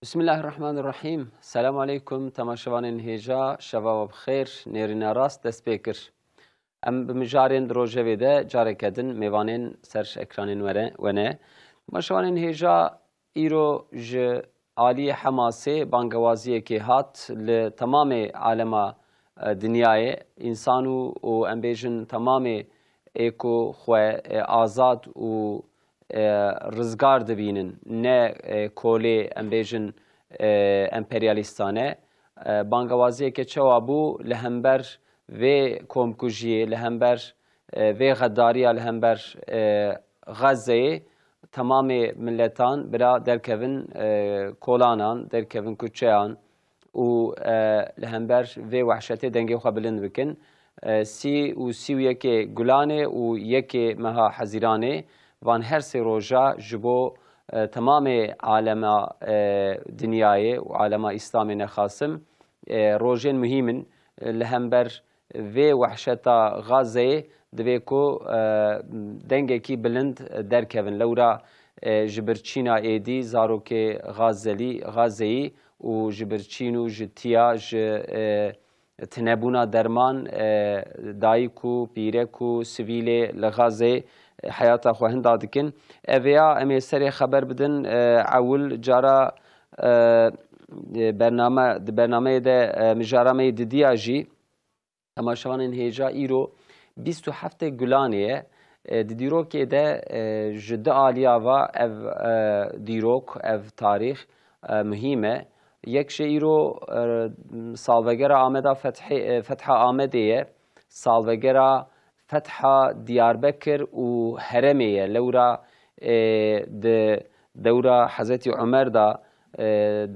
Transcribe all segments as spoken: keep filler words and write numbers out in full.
Bismillahirrahmanirrahîm. Selamu aleykum temaşevanên hêja, şeva we bi xêr. Nêrîna rast dest pê kir. Em bi mijarên di rojevê de careke din mêvanên ser ekranên were, we ne. Temaşevanên hêja, îro ji aliyê Hemasê bangewaziyekê hat li temamê alema, e, dinyayê. Însan û, û em bêjin temamê ê ku xwe, e, azad û, e, rizgar dibînin, ne, e, kolê, em bêjin, e, emperyalîstan e. E, bangewaziyeke çawa bû li hember vê komkujiyê, li hember, e, vê xedariya, li hember, e, Xezzeyê temamê miletan bira derkevin, e, kolanan, derkevin kuçeyan û, e, li hember vê wehşetê dengê xwe bilind bikin. E, sî û sî û yekê Gulanê û yekê meha Hezîranê van her sê roja ji bo, e, temamê alema, e, dinyayê û alema Îslamê nexasim, e, rojên muhîm in. E, li hember vê wehşeta Xazzeyê divê ku, e, dengekî bilind derkevin. Lewra, e, ji birçîna êdî zarokê Xazelî, Xazeyî û ji birçîn û ji tiya, ji, e, tinebûna derman, e, dayik û pîrek û sivîlê li Xazê, e, heyata xwe hinda dikin. Ev ya em ê serê xeber bidin, e, ewil cara, e, e, bername, di bernameyê de, e, mijara me yê didiya jî, temaşevanên hêja, îro bîst û heftê Gulanê ye. E, di dîrokê de, e, ji du aliya ve ev, e, dîrok, ev tarîx, e, muhîm e. Yek jê îro, e, salvegera Ameda Fethê, e, Fetha Amedê ye. Salvegera Fetha Diyarbekir û Heremê ye. Lewra, e, di dewra Hezretî Umer de, e,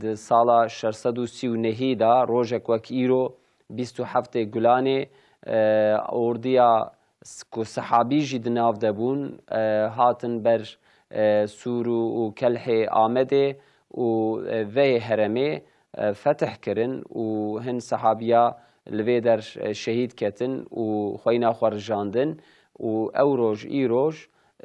di sala şeş sed û sî û nehî de rojek wek îro, bîst û heftê Gulanê, e, ordiya s-, ku sehabî jî di nav de bûn, e, hatin ber, e, Sûr û, û Kelhê Amedê û, e, veyê heremê, e, fetih kirin û hin sehabiya li vê der, e, şehîd ketin û xweyna xwe rijandin û ew roj, îroj,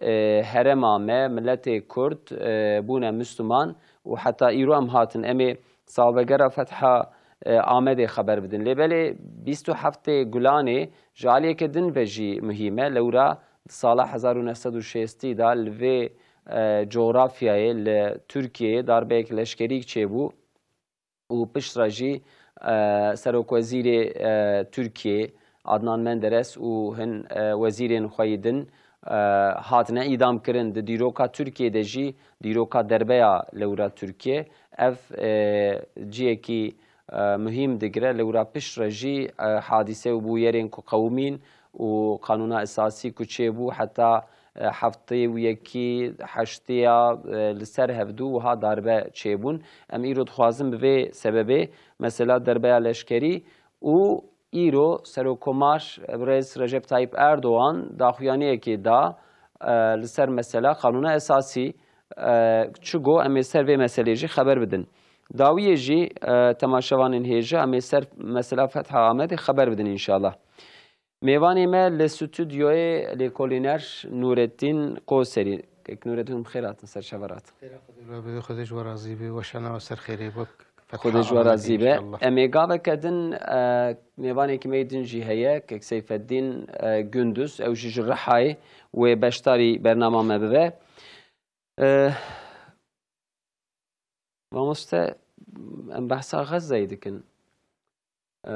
e, herema me, miletê Kurd, e, bûne Misliman û heta îro em hatin. Em ê salvegera Fetha, e, Amedê xeber bidin. Lê belê bîst û heftê Gulanê ji aliyeke din ve jî muhîm e. Lewra di sala hezar û neh sed û şêstî de li vê, e, coğrafyayê, li Tirkiyeyê darbeyek leşkerî çêbû û piştre jî, e, serokwezîrê, e, Tirkiyê Adnan Menderes û hin, e, wezîrên xwe yî din, e, hatine îdam kirin. Di dîroka Tirkiyê de jî, dîroka derbeya lewra Tirkiye, ev, e, ciyekî, e, muhîm digire. Lewra piştre jî, e, hadîse û bûyerên ku qewimîn û Qanûna Esasî ku çêbû, heta, e, heftê û yekî, heştê ya, e, li ser hevdû wiha darbe çêbûn. Em îro dixwazin bi vê sebebê mesela derbeya leşkerî û îro Serokomar, e, Birêz Recep Tayyip Erdoğan daxuyaniyekê da, e, li ser mesela Qanûna Esasî, e, çi got, em ê ser vê meselê jî xeber bidin. Dawiyê jî, e, temaşevanên hêja, em ê ser mesela Fetha Amedê xeber bidin înşallah. Mêvanê me li stûdyoyê lêkolîner Nûreddîn Koserî. Kek Nûreddîn, bi xêr hatin, ser çava hatin. Xêra Xwedê ji we be, Xwedê ji we razî be, weşana we ser xêrê bik. Xwedê ji we razî be. Em ê gaveke din, e, mêvanekî me yê din jî heye, kek Seyfeddîn, e, Gunduz, ew jî ji Rihayê wê beşdarî bernama me bibe. E, Mamoste, em behsa Xezzeyê dikin. E,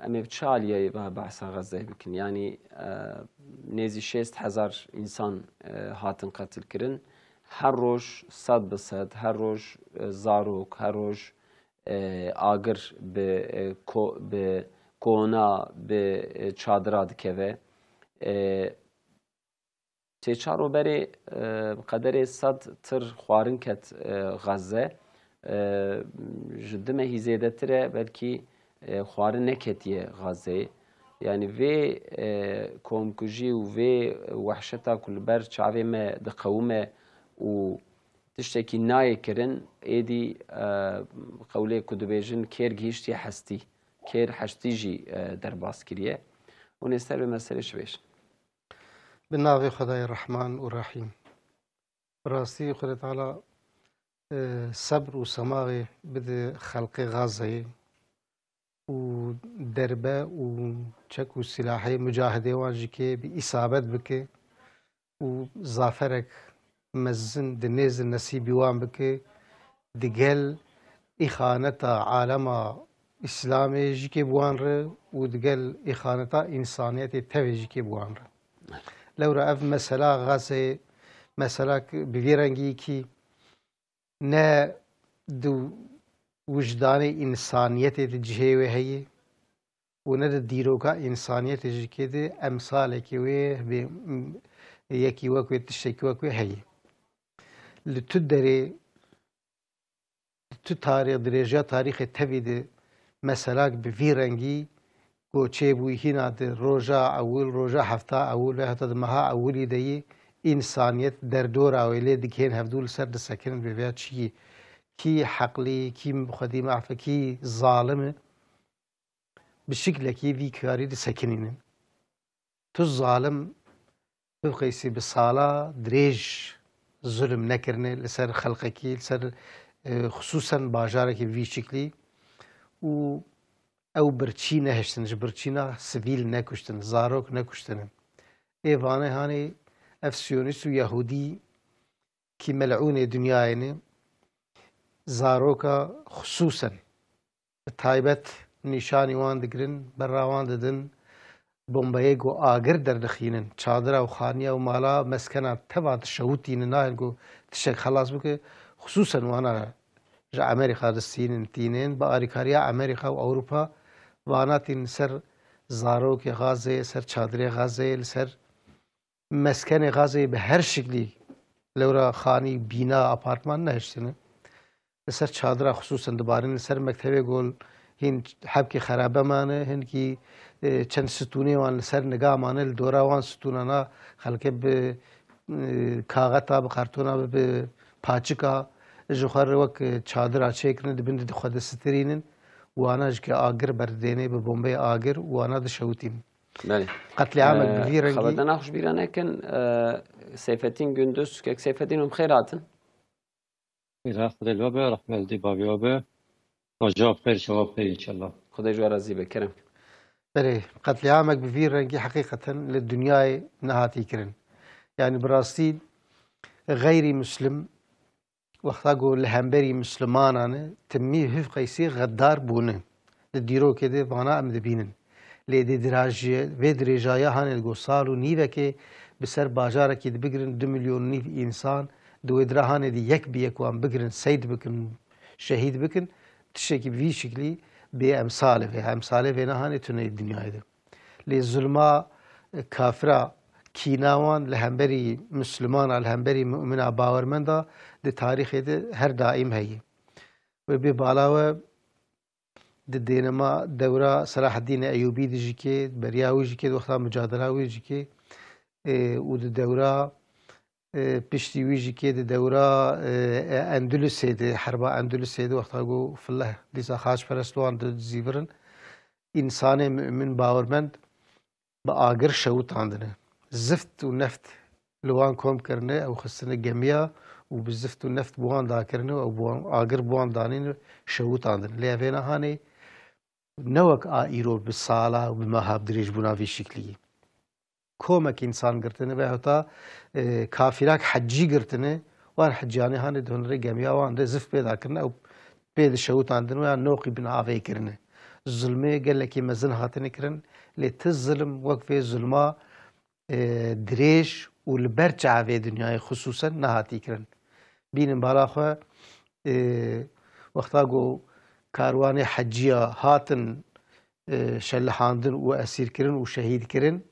em ê bi çi aliyê ve behsa Xezzeyê bikin? Yanî, e, nêzî şêst hezar însan, e, hatin qetilkirin. Her roj sed bi sed, her roj, e, zarok, her roj, e, agir bi, e, ko-, bi kona, bi, e, çadira dikeve. E, Sê çar roj berê, e, bi qederê sed tir xwarin ket, e, Xezze. E, ji du mehî zêdetir e belkî, e, xwarin neketiye Xezzeyê. Yanî vê, e, komkujî û vê wehşeta ku li ber çavê me diqewime û tiştekî nayê kirin, êdî, e, qewlê ku dibêjin kêr gihîştiye hestî. Kêr hestî jî, e, derbas kiriye. Hûn ê ser vê meselê çi bêjin? Bi navê Xwedayê Rehman û Rehîm. Bi rastî Xwedê Teala e, sebr û semaxê bide xelqê Gazeyê û derbe û çek û silahê mucahidê wan jî kê bi îsabet bike û zaferek mezin di nêz û nesîbî wan bike, digel îxaneta alema Îslamê jî kê bi wan re û digel îxaneta însaniyetê tevê jî kê bi wan re. Lewra ev mesela Gazeyê, meselak bi vî rengî kî ne di wijdanê însaniyetê di cihê wê heye û ne di dîroka însaniyetê jî kê di emsalekê wê bê, yekî wek wê, tiştekî wek wê heye. Li tu derê, li tu tarîx, dirêjiya tarîxê tevî de meselak bi vî rengî ku çêbûyî hîna di roja ewil, roja hefta ewil ve heta di meha ewilî de yî însaniyet derdora wê lê digihên hevdû li ser disekinin, bi vêya çiyî kî heqlî, kî xwedî mehfe, kî zalim e, bi şiklekî vî karî disekinînin. Tu zalim Bilqîsî bi sala dirêj zulm nekirine li ser xelqekî, li ser, e, xisûsen bajarekî vî şiklî û ew birçî nehiştin, ji birçîna sivîl nekuştin, zarok nekuştine. Ê vanê hanê ev siyonîst û yehûdî kî mel'ûnê dinyayê ne, zaroka xisûsen bi taybet nîşanî wan digirin, berra wan didin, bombeyê ku agir derdixînin, çadira û xaniya û mala meskena teva dişewitînin, nayên ku tiştek xelas bike, xisûsen wana ji Amerîka distînin, tînin, bi arîkariya Amerîka û Ewropa vana tînin ser zarokê Xazê, ser çadirê Xazê, li ser meskenê Xazê bi her şiklî, lewra xanî, bîna, apartman nehiştine. Li ser çadira xisûsen dibarin, li ser mektebê gol hîn hebkê xerabe mane, hinkî, e, çend stûnê wan li ser niga mane, li dora wan stûnana xelkê bi, e, kaxeta, bi kartona, bi, bi paçika ji xwe re wek, e, çadira çêkirine, di bin de xwe disitirînin. Wana ji ke agir berdidêne, bi bombeyê agir û wana dişewitînin. Belê. Qetlîamek bi vî rengî. Xeberdana xwe ji bîra nekin, e, Seyfettin Gündüz, kek Seyfettin, hûn bi xêr hatin. Xêra Xwedê li we be, rehmet li dî bavê we be. Roja xêr, şeva xêr înşallah. Xwedê ji we razî be, kerem. Belê, qetlîamek bi vî rengî heqîqeten li dinyayê nehatî kirin. Yanî bi rastî xeyrî muslim wexta ku li hemberî mislimanan e, timî hûf qeysî xeddar bûne. Di dîrokê de vana em dibînin. Lê di dirajiyê, vê dirêjaya hanê ku sal û nîvekê bi ser bajarekî dibigirin, du milyon û nîv însan, di wê dira hanê de yek bi yek wan bigirin, seyd bikin, şehîd bikin, tiştekî bi vî şiklî bê emsalê vê. Emsalê vê nehanê tune yê dinyayê de. Lê zulma, e, kafira, kîna wan li hemberî Mislimana, li hemberî mumina bawermenda di tarîxê de her daîm heye. Wê bê bala we di dênema dewra Selaheddînê Eyûbî de jî kê, beriya wî jî kê, di wexta mucadela wî jî kê, e, û di dewra e, piştî wî jî kê di dewra, e, e, Endulusê de, herba Endulusê de wexta ku fileh dîsa xaçperest wan di zîvirin, însanê mumin bawermend bi agir şewitandine. Zift û neft li wan kom kirine, ew xistine gemiya û bi zift û neft bi wan dakirine û bi wan, agir bi wan danîne, şewitandine. Lê evê nehanê ne wek a îro bi sala û bi meha bi dirêj bûna vî şiklî. Komek însan girtine ve heta, e, kafîlak hecî girtine, wan heciyanê hanê di hundirê gemiya wan de zif pêda kirine, ew pê dişewitandin û yan noqî bin avê kirine. Zulmê gelekî mezin hatine kirin, lê ti zilm wek vê zulma, e, dirêj û li ber çavê dinyayê xisûsen nehatî kirin. Bînin bala xwe, e, wexta ku karwanê heciya hatin, e, şelihandin û esîrkirin û şehîdkirin,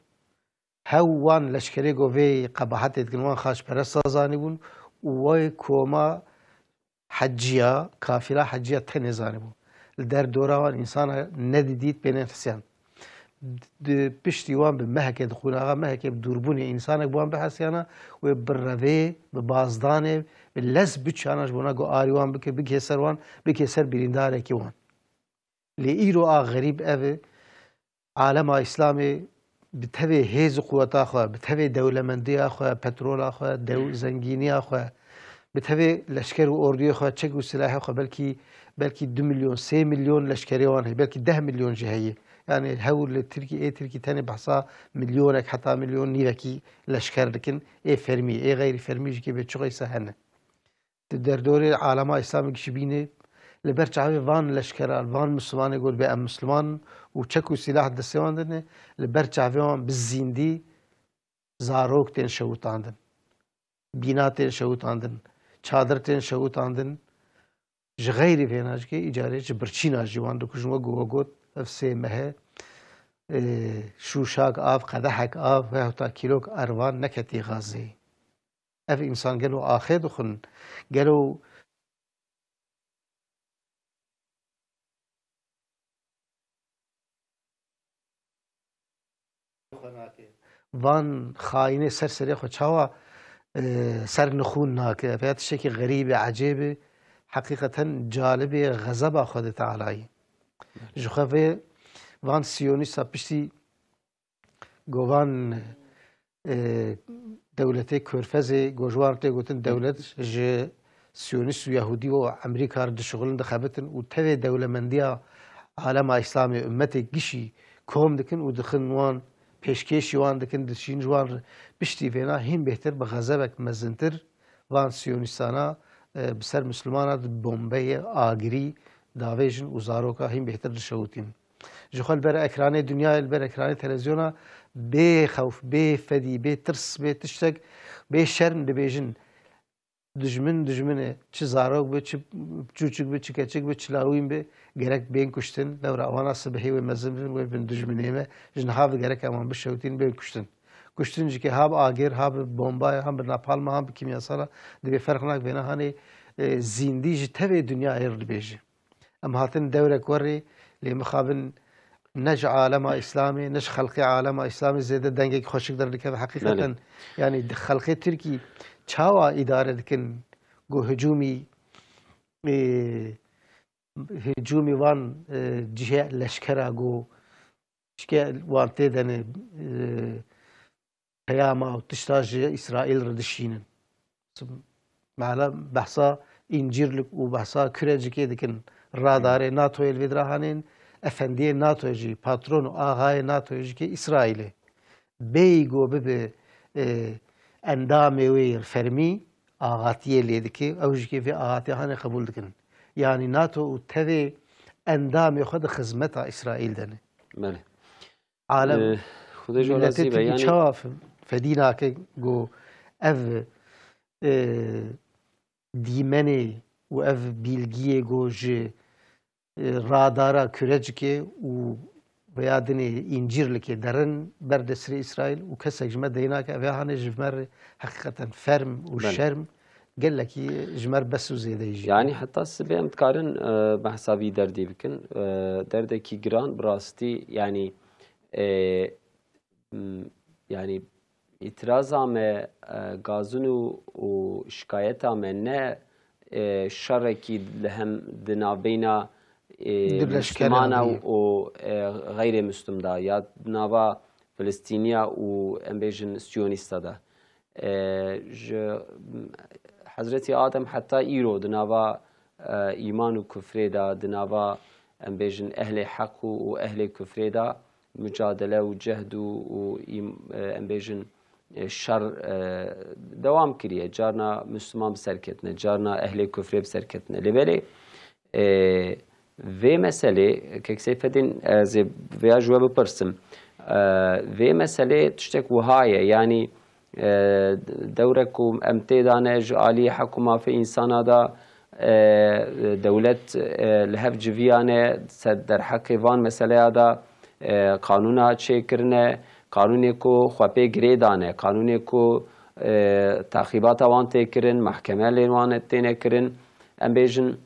hew wan leşkerê ku vê qebahetê dikin, wan xaçperesta zanîbûn û wê koma heciya, kafîla heciya tenê zanîbû. Li der dora wan însana nedidît pê nexisiyan. Di piştî wan bi mehekê, di qonaxa mehekê bi dûrbûnê însanek bi wan bihesiyana, wê bi revê, bi bazdanê, bi lez biçana ji bona ku arî wan bike, bike ser wan, bike ser birîndarekî wan. Lê îro a xerîb ev e, alema Îslamê bi tevê hêz û quweta xwe, bi tevê dewlemendiya xwe, petrola xwe, dew-, zengîniya xwe, Bi tevê leşker û orduyê xwe, çek û silahê xwe belkî, belkî du milyon, sê milyon leşkerê wan heye, belkî deh milyon jî heye. Yani hewl li Tirkî, ê Tirkî tenê behsa milyonek heta milyon nîvekî leşker dikin. Ê fermî, ê xeyrî fermî jî kê bê çiqeyse hene. Di derdorê alema Îslamê gişibînê, li ber çavê van leşkeran, van Mislimanê got bê em Misliman û çek û sîlah destê wan de ne, li ber çavê wan bi zîndî zarok tên şewitandin, bîna tên şewitandin, çadir tên şewitandin. Ji xeyrî vêna jî kê îcarê ji birçîna jî wan dikujin, wek we got, ev sê mehe, e, şûşak av, qedehek av, veyahûta kîlok ervan neketî Xazê. Ev însan gelo axê dixwin, gelo xwe nake. Van xayînê ser serê xwe çawa, e, ser nixûn nake? Ev ya tiştekî xerîb e, ecêb e. Heqîqeten calib e xezeba Xwedê Tealayî. Ji xwe vê van siyonîsta piştî govan, e, dewletê Körfezê, go ji wan tê gotin dewlet, ji Siyonîst û Yahûdî û Emerîka re dişixulin, dixebitin û tevê dewlemendiya alema Îslamê, ummetê gişî kom dikin û dixin wan, pêşkêşî wan dikin, dişîn ji wan re. Piştî vêna hîn bêhtir bi xezebek mezintir van Siyonîstana, e, bi ser Mislimana di bombeyê agirî davêjin û zaroka hîn bêhtir dişewitîn. Ji xwe li ber ekranê dinyayê, li ber ekranê televîzyona bê xewf, bê fedî, bê tirs, bê tiştek, bê şerm dibêjin, dijmin dijmin e. Çi zarok be, çi çûçik be, çi keçik be, çi lawîn be, gerek bên kuştin. Lewra wana sibihê wê mezin bin, wê bin dijminê me. Ji niha ve gerek ewan bişewitîn, bên kuştin. Kuştin jî ke ha bi agir, ha bi bombayê, ha bi napalma, ha bi kîmyasala, dibê ferq nake vêna hanê, e, zîndî ji tevê dinyayê re dibêje. Em hatin dewrek werê, lê mixabin ne ji alema Îslamê, ne ji xelqê alema Îslamê zêde dengek xweşik derdikeve. Heqîqeten, Belê. Yani di xelqê Tirkî çawa îdare dikin ku hicûmî, ê, hicûmî van, ê, cihê leşkera ku şike wan tê de ne, ê, peyama û tişta ji Îsraîl re dişînin. Mala behsa Încîrlik û behsa Kürecikê dikin. Radarê NATOyê li vê dira hanên, efendiyê NATOyê jî, patron û axayê NATOyê jî kê Îsraîlê. Bêyî go bibe, e, endamê wê yê fermî, axatiyê lê dike, ew jî kê vê axatiya hanê qebûl dikin. Yanî NATO û tevê endamê xwe di xizmeta Îsraîl de ne. Belê. Alem Ee, Xwedê ji we miletê razî be, Tirkî yanî çawa fe-, fedî nake ku ev, e, dîmenê û ev bîlgiyê ku ji, e, radara Kürecikê û veya dinê Încîrlikê derin ber destirê Îsraîl û kesek ji me dey nake, ev ya hanê ji me re heqîqeten ferm û Belê. şerm gelekî ji me re bes û zêdeyî jî. Yani heta sibê em dikarin, e, behsa vî derdî bikin. E, derdekî giran bi rastî, yani, e, m, yani îtiraza me, e, gazin û, û şikayeta me ne, e, şerekî li hem di navbeyna, e, Di leşkerê Mislimana Amriyê. û, e, xeyrê Mislim da ya di nava Filistîniya û em bêjin Siyonîsta da. E, ji Hezretî Adem heta îro di nava, e, îman û kufrê de, di nava, em bêjin, ehlê heq û, û ehlê kufrê de mucadele û cehd û, û îm-, e, em bêjin, e, şer, e, dewam kiriye. Carna Müslüman bi ser ketine, carna ehlê kufrê bi ser ketine. Lê belê, e, vê meselê, Kek Seyfedîn, ez ê vêya ji we bipirsim. E, vê meselê tiştek wiha ye, yanî, e, dewrek ku em tê de ne ji alî heq û mafê însana de, e, dewlet, e, li hev civiyane ser derheqê van meseleya de, e, qanûna çêkirine, qanûnê ku xwe pê girê dane, qanûnê ku, e, taxîbata wan tê kirin, mahkeme lê wan têne kirin. Em bêjin,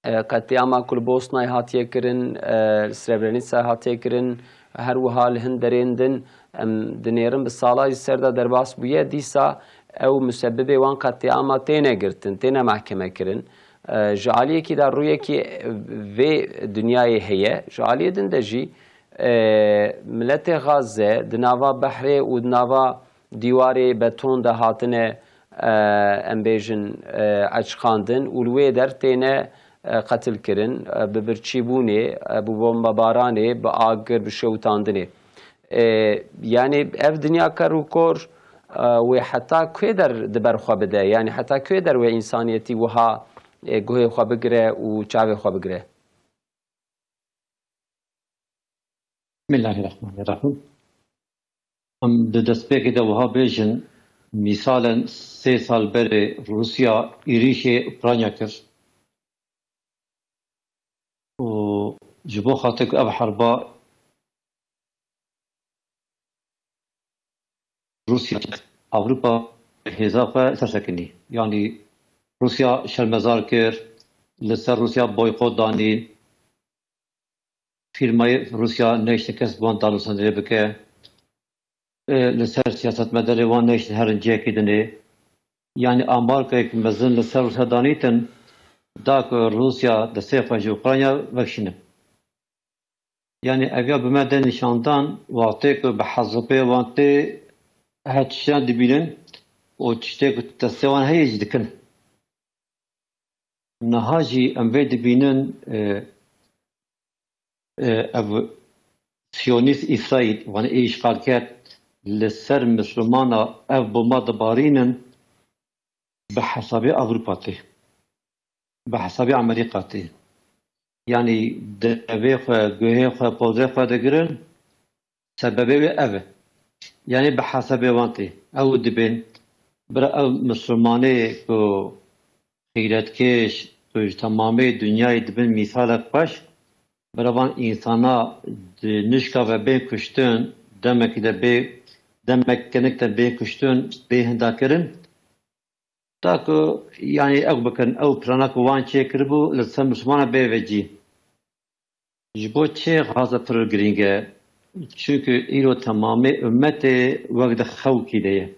e, qetlîama ku li Bosnayê hatiye kirin, e, li Srebrenicayê hatiye kirin, her wiha li hin derên din, em dinêrin bi sala jî ser de derbas bûye, dîsa ew musebibê wan qetlîama têne girtin, têne mahkeme kirin. E, ji aliyekî de rûyekî vê dinyayê heye, ji aliyê din de jî, e, miletê Gaze di nava behrê û di nava dîwarê beton de hatine, e, em bêjin, e, eçqandin û li wê der têne, e, qetilkirin, e, bi birçîbûnê, e, bi bombebaranê, bi agir, bi şewitandinê. E, yanî ev dinya ker û kor, e, wê heta kê der di ber xwe bide? Yanî heta kê der wê însaniyetî wiha, e, guhê xwe bigire û çavê xwe bigire? Bismillahirrahmanirrahim. Em di destpêkê de wiha bêjin, mîsalen sê sal berê Rûsya êrîşê Ukrayna kir û ji bo xatir ku ev herba Rûsya, Ewropa hêza xwe ser sekinî. Yanî Rûsya şermezar kir, li ser Rûsya boykot danî, fîrmayê Rûsya nehiştin kes bi wan danûstandinê bike, e, li ser siyasetmedarê wan nehiştin herin cihekî dinê. Yanî ambarkayek mezin li ser Rûsya danîtin, da ku Rûsya destê xwe ji Ukrayna vekişîne. Yanî ev ya bi me de nîşandan, wextê ku bi hezopê wan tê, her tiştiyan dibînin û tiştê ku destê wan heye jî dikin. Niha jî em vê dibînin, e, e, ev Siyonîst Îsraîl, wan ê îşxalker, li ser Mislimana ev bomba dibarînin, bi hesabê Ewropa tê, bi hesabê Amerîka tê. Yanî devê xwe, guhê xwe, pozê xwe digirin, sebebê wê ev e. Yanî bi hesabê wan tê. Ew dibên, bira ev Mislimanê ku xîretkêş, ku ji temamê dinyayê dibin mîsalek xweş, bira van însana di nişka ve bên kuştin, demekî de bê, demek kinik de bên kuştin, bê hindakirin. Da ku, yanî, ew bikin, ew plana ku wan çêkiribû, li ser Mislimana bê vecî. Ji bo çi Gaza pir girîng e? Çunku îro temamê ummetê wek di xewkî de ye.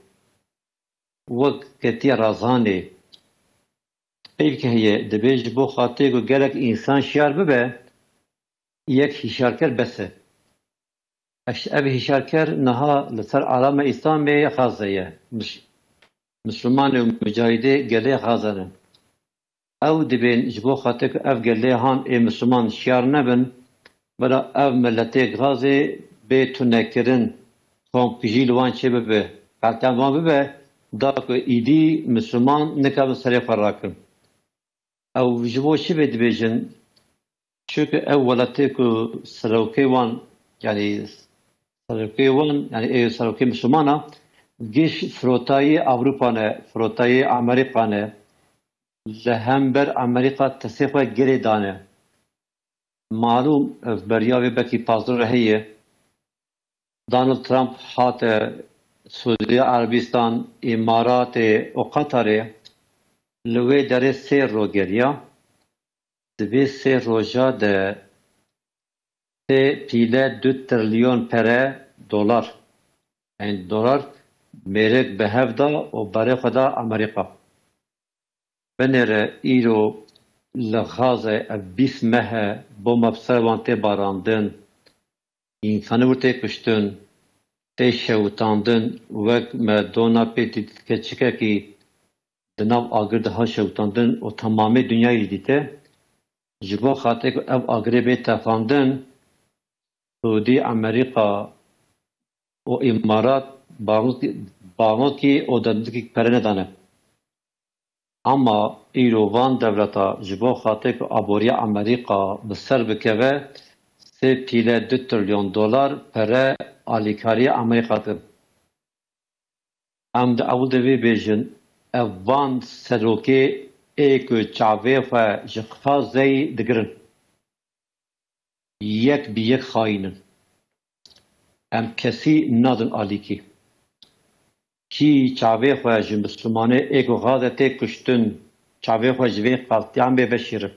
Wek ketiye razanê. Peyvke heye, dibê ji bo xatirê ku gelek însan şiyar bibe, yek hişyarker bes e. Eş-, ev hişyarker niha li ser alama Îslamê Gaza ye. Mis-, Misliman û mucahidê gelê Gaza ne. Ew dibên ji bo xatir ku ev gelê han ê Misliman şiyar nebin, bira ev miletê Gazê bê tunekirin, komkujî li wan çê bibe, qetlîam wan bibe, da ku îdî Misliman nikevin serê xwe rakin. Ew ji bo çi vê dibêjin? Çunku ew welatê ku serokê wan, yanî serokê wan, yanî ê serokê Mislimana, giş firotayê Ewropa ne, firotayê Amerîka ne, li hember Amerîka destê xwe girê dane. Malûm, ev beriya vê belkî pazdeh re heye. Donald Trump hate Sûdî Erebistan, Îmaratê û Qatarê, li wê derê sê rojgeriya. Di vê sê roja de sê pîle du trilyon pere, dolar, yanî dolar mêrik bi hev da û berê xwe da Amerîka. Binêre îro li Gaza ev bîst meh e bomba bi ser wan tê barandin, însanî wir tê kuştin, tê şewitandin, wek me dona pê dît keçikekî di nav agir de hat şewitandin û temamê dinyayê jî dîte. Ji bo xatirê ku ev agirê bê tefandin, Sûdî, Amerîka û Îmarat bankî, bankî û dendikî pere nedane. Ama îro van dewleta ji bo xatirê ku aboriya Amerîka bi ser bikeve, sê pîle du trilyon dolar pere alîkariya Amerîka dikin. Em di ewil de vê bêjin, ev van serokê ê ku çavê xwe ji Xazeyî digirin, yek bi yek xayîn in. Em kesî nadin alîkî. Kî çavê xwe ji Mislimanê ê ku Gaza tê kuştin, çavê xwe ji vê qetlîamê veşêrin.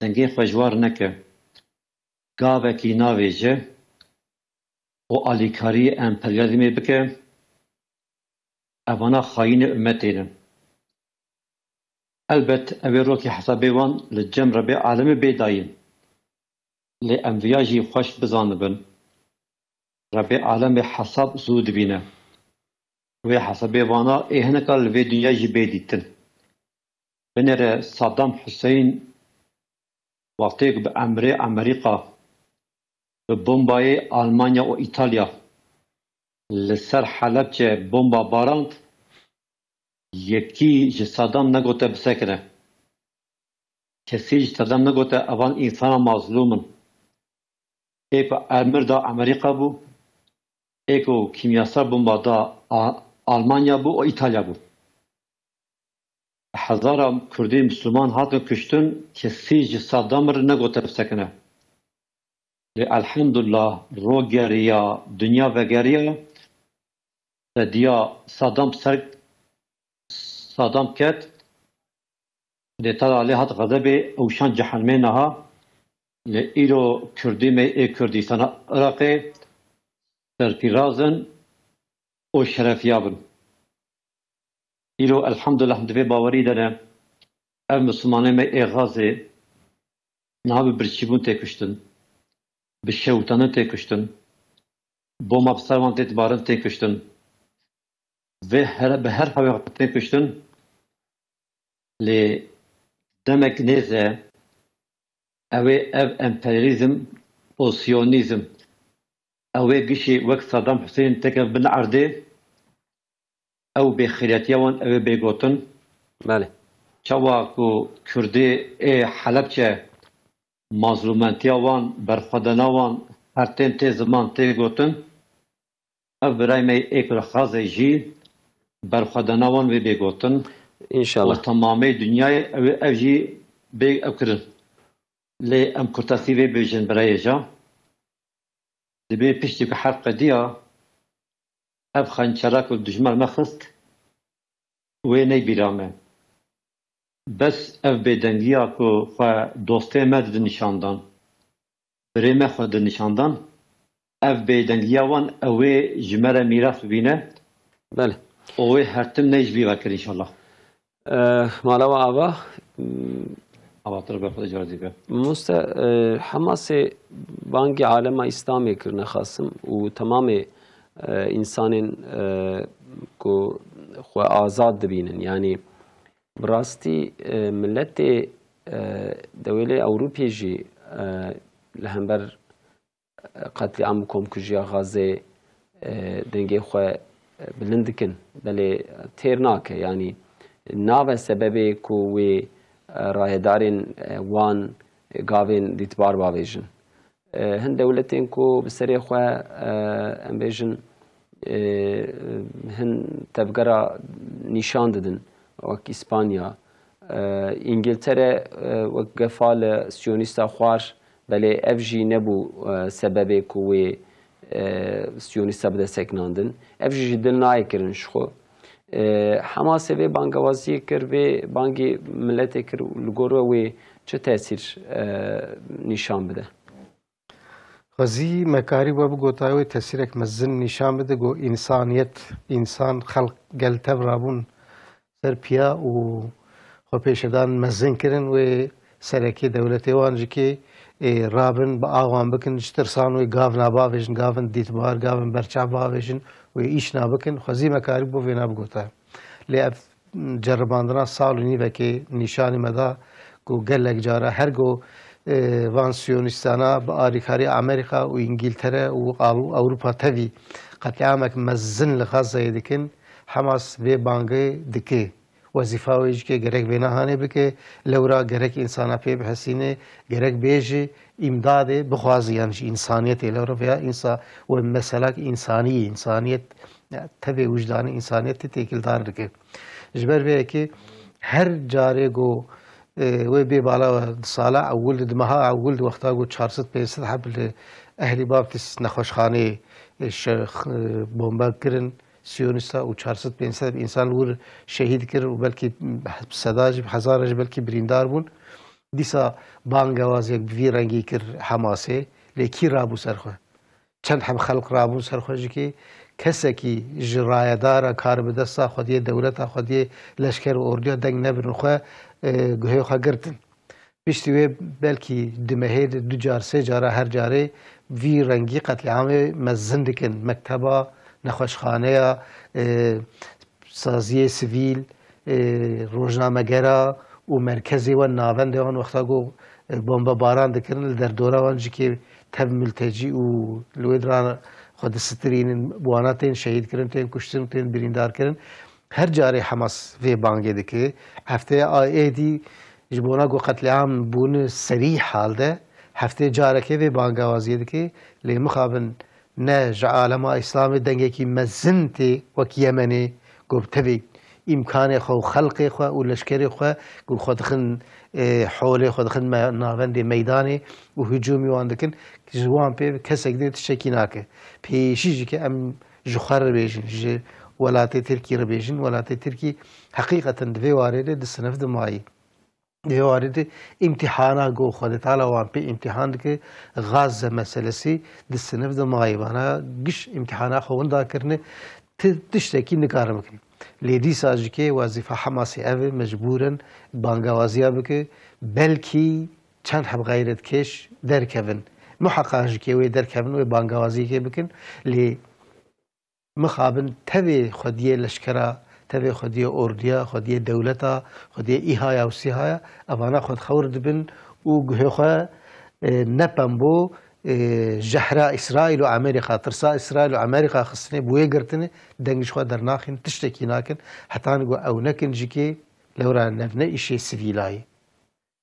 Dengê xwe ji wan neke. Gavekî navêje û alîkariyê emperyalîzmê bike, evana xayînê ummetê ne. Elbet, ew ê rokê hesabê wan li cem Rebê Alemê bê dayîn. Lê em viya jî xweş bizanibin. Rebê Alemê hesab zû dibîne. Wê hesabê vana ê hineka li vê dinyayê jî bê dîtin. Binêre Saddam Huseyîn wextê ku bi emrê Amerîka bi bombayê Almanya û Îtalya li ser Helebçe bomba barand, yekî ji Saddam negote bisekine. Kesî ji Saddam negote evan însana mazlûm in. Ê ku emir da Amerîka bû, ê ku kîmyasal bomba da A-, Almanya bû û Îtalya bû. Hezara Kurdî Misliman hatin kuştin, kesî ji Saddam re negote bisekine. Lê elhamdulillah, ro geriya, dinya vegeriya, te diya Saddam ser Saddam ket, lê tala lê hat xezebê û şan cehenmê niha, lê îro Kurdî me ê Kurdîstana Iraqê serfîraz in û şerefiya bin. Îro elhamdulillah di vê bawerî de ne, ev Mislimanê me ê Xazê niha bi birçîbûn tê kuştin, bi şewitandin tê kuştin, boma bi ser wan tê dibarin tê kuştin. Vê her, bi her hewê tê kuştin, lê demek nêz e, ew ê ev emperyalîzm û siyonîzm, ew ê gişî wek Saddam Huseyîn têke bin erdê, ew bêxeyretiya wan ew ê bê gotin. Belê. Çawa ku Kurdê ê Helebçe mazlûmentiya wan, berxwedana wan her tên tê ziman tê gotin, ev birayê me ê ku li Xazê jî berxwedana wan wê bê gotin. Înşallah. Û temamê dinyayê ew, ev jî bê ew kirin. Lê em kurtasî vê bêjin birayê ja. Dibê piştî ku herb qediya, ev xençera ku dijmar me xist, wê ney bîra me. Bes ev bêdengiya ku xwe dostê me didin nîşan dan, birê me xwe di nîşan dan, ev bêdengiya wan ew ê ji me re mîras bibîne. Belê. Û wê her tim ney ji bîra kir înşallah. Eh, mala we ava. Avatir be, Xwedê caredî be. Mamoste, eh, Hemasê bangê alema Îslamê kirine xasim û temamê, eh, însanên, eh, ku xwe azad dibînin. Yanî bi rastî, eh, miletê, eh, dewêlê Ewropê jî, eh, li hember qetlîam û komkujiya Xazê, e, dengê xwe, e, bilind dikin. Belê têr nake, yanî nave sebebê ku wê, e, rayedarên, e, wan, e, gavên dîtbar bavêjin. E, hin dewletên ku bi serê xwe, e, em bêjin, e, hin tevgera nîşan didin, wek Îspanya, e, Îngiltere, e, wek gefa li siyonîsta xwar, belê ev jî nebû, e, sebebê ku wê, e, siyonîsta bide sekinandin. Ev jî ji dil nayê kirin ji xwe. E, Hemasê vê bangewaziyê kir, vê bangê miletê kir û li gor we wê çi tesîr, e, nîşan bide? Xwezî me karî we bigotayê wê tesîrek mezin nîşan bide, ku însaniyet, însan, xelk, gel tev rabûn ser piya û xwe pêşedan mezin kirin, wê serekê dewletê wan jî kê, ê, rabin, bi awan bikin, ji tirsan wê gav nabavêjin, gavin dîtbar, gavin berçav bavêjin, wê îş nabikin. Xwezî me karî bo vêna bigota. Lê ev ceribandina sal û nîvekê nîşanî me da ku gelek cara her ku, e, van siyonîstana bi alîkarî Amerîka û Îngîltere û Al-, Ewropa tevî qetlîamek mezin li Xezeyê dikin, Hemas vê bangê dike. Wezîfa wê jî ke gerek vêna hanê bike, lewra gerek însana pê bihesîne, gerek bêje îmdadê bixwaze, yan jî însaniyetê lewra veya însa-, we meselak însanî ye, însaniyet, ya, tevê wijdanê însaniyetê têkildar dike. Ji ber vê yekê her carê ku, e, wê bê bala we di sala ewil de, di meha ewil de wexta ku çar sed pênc sed heb li Ehlî Baptîst nexweşxaneyê, e, şe-, x-, e, bombe kirin siyonîsta û çar sed pênc sed însan li wir şehîd kirin û belkî bi seda jî, bi hezara jî belkî birîndar bûn. Dîsa bangewaziyek bi vî rengî kir Hemasê, lê kî rabû ser xwe? Çend heb xelk rabûn ser xwe ji kê kesekî ji rayedara kar bi desta xwediyê, dewleta xwediyê, leşker û orduya deng nebirin xwe, e, guhê xwe girtin. Piştî wê belkî di mehê de du car, sê cara her carê vî rengî qetlîamê mezin dikin. Mekteba nexweşxaneya, e, saziyê sivîl, e, rojnamegera û merkezê wan navendê wan wexta ku, e, bombebaran dikirin, li derdora wan jî kê tev miltecî û li wê diran xwe disitirînin, bi wana tên şehîd kirin, tên kuştin, tên birîndar kirin. Her carê Hamas vê bangê dike. Hefteya êdî ji bona ku qetlîam bûne serî hal de, heftê carekê vê bangawaziyê dike. Lê mixabin ne ji alema Îslamê dengekî mezin tê wek Yemenê, ku bi tevî îmkanê xwe û xelqê xwe û leşkerê xwe ku xwe dixin, e, holê xwe dixin me-, navendê meydanê û hicûmî wan dikin, ji wan pê kesek dê tiştekî nake. Pêşî jî ke em ji xwe re bêjin, ji welatê Tirkî re bêjin, welatê Tirkî heqîqeten di vê warê de di sinif de mayî. Di vê warê de îmtîhana ku Xwedê Teala wan pê îmtîhan dike, Gaze meselesî di sinif de mayî. Vana giş îmtîhana xwe winda kirine, ti tiştekî nikarin bikin. Lê dîsa jî kê wezîfa Hamasê ev e, mecbûr in bangewaziya bike, belkî çend heb xeyretkêş derkevin. Muheqaq jî kê wê derkevin, wê bangewaziyekê bikin. Lê mixabin tevê xwediyê leşkera, tevê xwediyê ordiya, xwediyê dewleta, xwediyê îhaya û sîhaya, evana xwe xewr dibin û guhê xwe, e, ne pembo, e, jehra Îsraîl û Amerîka, tirsa Îsraîl û Amerîka xistine, bi wê girtine, deng ji xwe dernaxin, tiştekî nakin, hetan ku ew nekin jî kê lewra nev ne îşê sivîlayê.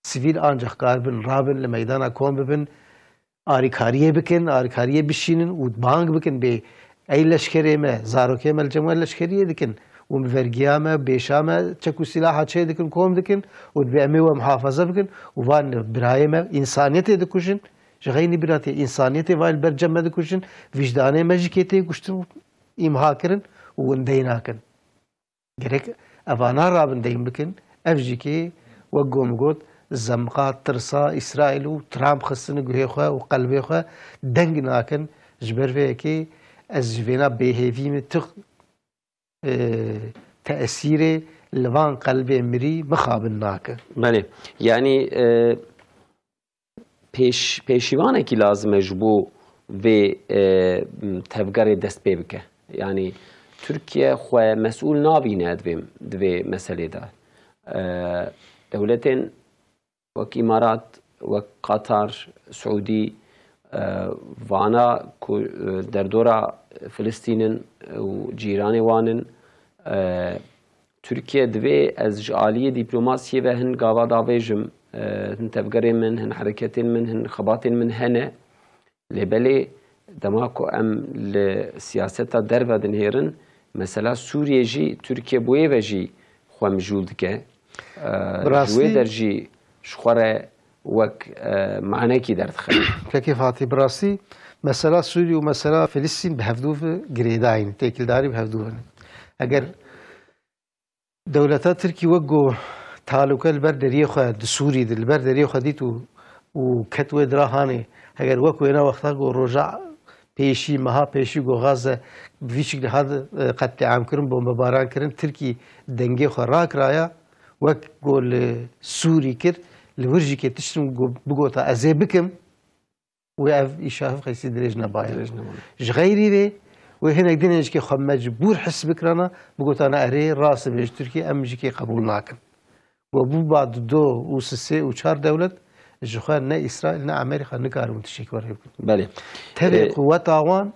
Sivîl ancax karibin rabin li meydana kom bibin, arîkariyê bikin, arîkariyê bişînin û bang bikin bê ey leşkerê me, zarokê me li cem we leşkeriyê dikin û bi vergiya me, bêşa me çek û sîlaha çê dikin, kom dikin û dibê em ê we muhafaza bikin û van birayê me însaniyetê dikujin, ji xeynî biratê însaniyetê vay li ber cem me dikujin, vîjdanê me jî kê tê kuştin û îmha kirin û windey nakin. Gerek evana rabin deyn bikin, ev jî kê wek ku min got, zemqa tirsa Îsraîl û Trump xistine guhê xwe û qelbê xwe deng nakin. Ji ber vê yekê ez ji vêna bêhêvî me tu, e, tesîrê li van qelbê mirî mixabin nake. Belê. Yanî, e, pêş-, pêşîvanekî lazim e ji bo vê, e, tevgerê dest pê bike. Yanî Tirkiye xwe mesûl nabîne di vê, di vê meselê de. E, dewletên wek Îmarat, wek Qatar, Siûdî, e, vana ku, e, derdora Filistîn in û cîranê wan in, e, Tirkiye divê ez ji aliyê dîplomasiyê ve hin gava davêjim, e, hin tevgerên min, hin hereketên min, hin xebatên min hene. Lê belê dema ku em li siyaseta derve dinihêrin, mesela Sûriyê jî Tirkiye bi wê ve jî xwe mijûl dike. E, Bi ji wê rastî der jî ji xwe re wek, e, manekî derdixe. Kekê Fatî, bi rastî mesela Sûrî û mesela Filistîn bi hevdû ve girêdayî ne, têkildarî bi hevdû ve ne. Eger dewleta Tirkî wek ku talûke li ber deriyê xwe di Sûrî de, li ber deriyê xwe dît û, û ket wê dira hanê, eger wek wêna wexta ku roja pêşî, meha pêşî ku Gaze bi vî şiklî hat, e, qetlîam kirin, bombebaran kirin, Tirkî dengê xwe rakiraya, wek ku li Sûrî kir, li wir jî kê tiştin ku bigota ez ê bikim, wê ev îşa hiv qeysî dirêj nebaye. Dirêj nebaye. Ji xeyrî vê, wê hinek dinên jî kê xwe mecbûr his bikirana, bigotana erê, rast dibêje Tirkiye, em jî kê qebûl nakin. Ku bûba du û sê û çar dewlet, ji xwe ne Îsraîl ne Amerîka nikaribûn tiştekî werê bikin. Belê. Tevê Ee, quweta wan,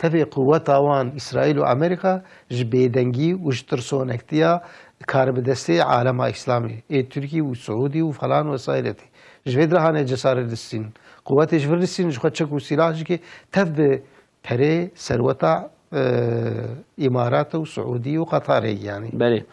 tevê quweta wan Îsraîl û Amerîka ji bêdengî û ji tirsonektiya karbidestê alema Îslamê, ê Tirkî û Siûdî û falan wesaîlê tê. Ji vê dira hane cesaret distînin. Quwetê ji vir distînin, ji xwe çek û sîlah jî kê tev bi perê serweta, e, Îmarata û Siûdî û Qatarê, yanî. Belê.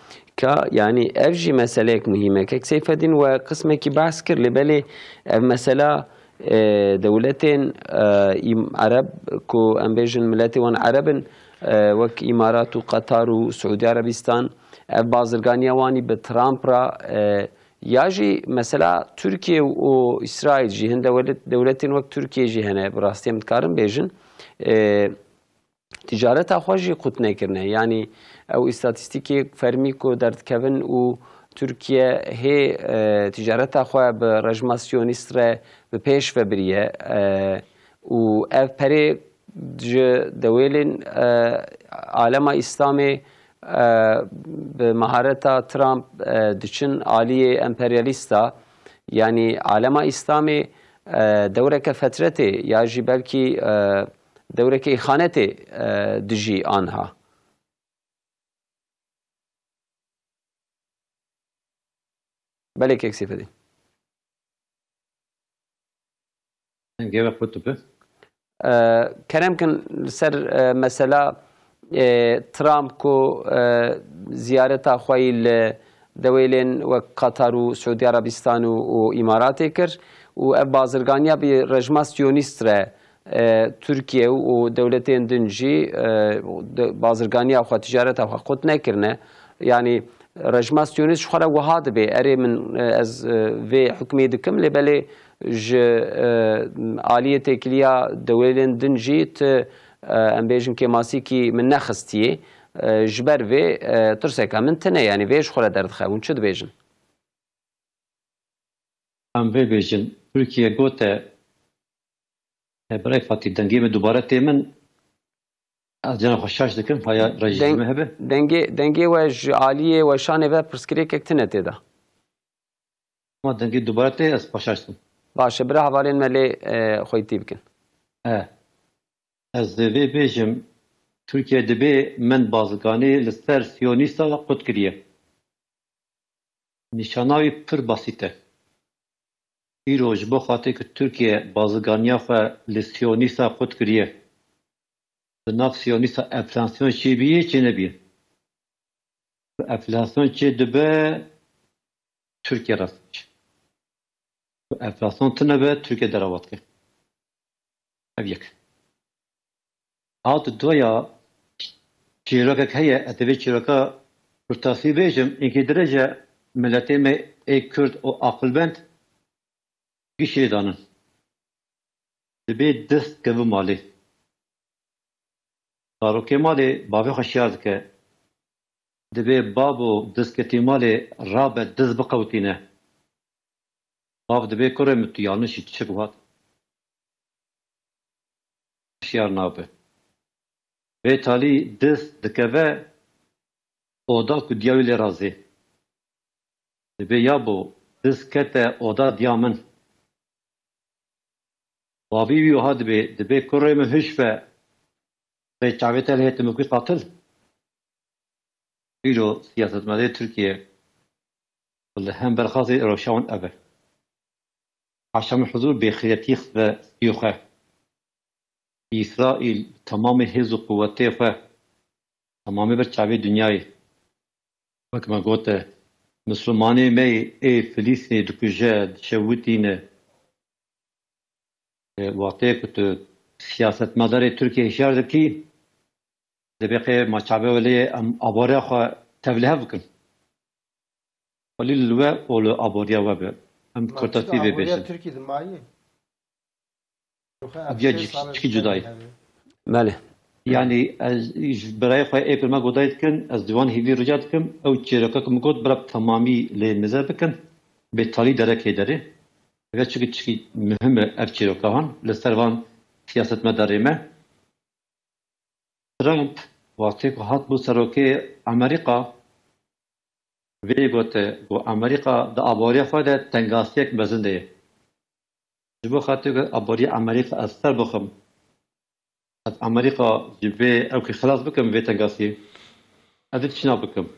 Ka, yanî ev jî meseleyek muhîm e. Kek Seyfedîn we qismekî behs kir, lê belê ev mesela, e, dewletên, e, îm-, Ereb, ku em bêjin miletê wan Ereb in, e, wek Îmarat û Qatar û Siûdî Erebîstan, ev bazirganiya wanî bi Trump re, e, ya jî mesela Tirkiye û Îsraîl jî hin dewlet-, dewletên wek Tirkiye jî hene, bi rastî em dikarin bêjin. E, ticareta xwe jî qut nekirine. Yanî ew îstatîstîkê fermî ku derdikevin û Tirkiye hê, e, ticareta xwe bi rejima siyonîst re bi pêş ve biriye, e, û ev perê ji dewêlên, e, alema Îslamê, e, bi mahareta Trump, e, diçin aliyê emperyalîsta, yanî alema Îslamê, e, dewreke fetretê ya jî belkî, e, dewreke îxanetê, e, dijî anha. Belê kek Seyfedîn. Dengê we qut dibe. E, kerem kin li ser, e, mesela, e, Trump ku, e, ziyareta xwe yî li dewêlên wek Qatar û Siûdî Arabistan û, û Îmaratê kir û ev bazirganiya bi rejima siyonîst re, e, Tirkiye û dewletên din jî, e, de-, bazirganiya xwe, ticareta xwe qut nekirine. Yanî rejima siyonîst ji xwe re wiha dibe, erê min, e, ez, e, vê hukmê dikim, lê belê ji, e, aliyê têkiliya dewêlên din jî ti, e, em bêjin kêmasîkî min nexistiye. E, ji ber vê, e, tirseka min tune, yanî vê ji xwe re derdixe. Hûn çi dibêjin? Em vê bêjin, Tirkiye gote, e, birayê Fatî, dengê min dubare tê min, ez cana xwe şaş dikim, haya rejî Deng-, me hebe. Dengê, dengê we ji aliyê weşanê ve pirsgirêkek tune tê de. Ma dengê dubare tê, ez xwe şaş dikim. Baş e, bira hevalên me lê, e, xweytî bikin. E, ez dê vê bêjim, Tirkiye dibê min bazirganî li ser siyonîsta qut kiriye. Nîşana wî pir basît e. Îro ji bo xatirê ku Tirkiye bazirganiya xwe li siyonîsta qut kiriye, di nav siyonîsta enflasyon çêbîye, çênebîye. Ku enflasyon çêdibe, Tirkiye rast diçe. Ku enflasyon tune be, Tirkiye derewa dike. Ev yek. A di doya çîrokek heye, ez divê çîroka kurtasî bêjim, êkê dirêj e, miletê me ê Kurd û aqilmend gişê danin. Dibê dest keve malê. Zarokê malê bavê xwe şiyar dike. Dibê babo dest ketî malê rabe dest biqewtîne. Bav dibê kurê min tu yanlişî çi çik hat. Şiyar nabe. Vê talî dest dikeve oda ku diya wî lê razê. Dibê yabo dest kete oda diya min. Bavî wî wiha dibê, dibê kurê min hiş be, rê çavê te lê hê timikî qatil. Îro siyasetmedê Tirkiye li hember xazê rewşa wan ev e. Haşa min huzur bêxîretî xistibe stûyê xwe. Îsraîl bi temamê hêz û quwetê xwe, temamê ber çavê dinyayê. Wek me gote, Mislimanê me yê ê Filîstînê dikuje, dişewitîne. E, wextê ku tu siyasetmedarê Tirkiyê hişyar dikî, dibê qê ma çavê welê em aboriya xwe tevlihev bikin. Welî li we û li aboriya we be. Em kurtasî vê bêjin. Tirkî dimayî. Ev ya çi-, çikî cuda ye. Belê. Yanî ez ji birayê xwe ê ku me godayî dikin, ez di wan hêvî rica dikim, ew çêroka ku min got, bira bi temamî lê nize bikin, bê talî derekê derê. Ev çikî, çikî muhim e ev çîroka han li ser van siyasetmedarê me. Trump wextê ku hat bû serokê Amerîka, vê gote ku Amerîka di aboriya xwe de tengasiyek mezin de ye. Ji bo xatirê ku aboriya Amerîka ez ser bixim, ez Amerîka ji vê ewkê xilas bikim vê tengasiyê, ez ê çi çina bikim?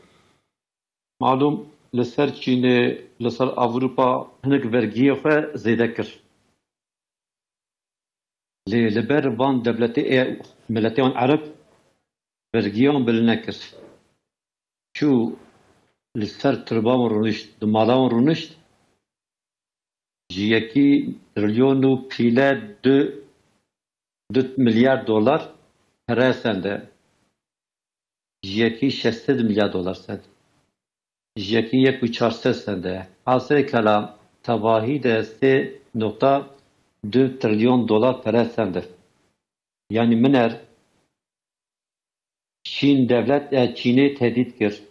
Malûm li ser Çînê, li ser Ewropa hinek vergiyê xwe zêde kir. Lê li ber van dewletê ê miletê wan ereb vergiyan bilind nekir. Çû li ser tirba wan rûnişt, di mala wan rûnişt, ji yekî trilyon û pîle du, du milyar dolar pere sende. Ji yekî şeş sed milyar dolar send. Ji yekî yek û çar sed sende. Hasilê kelam, tevahî de sê nokta du trilyon dolar pere sende. Yanî miner Çîn dewlet, e, Çînê tehdît kir.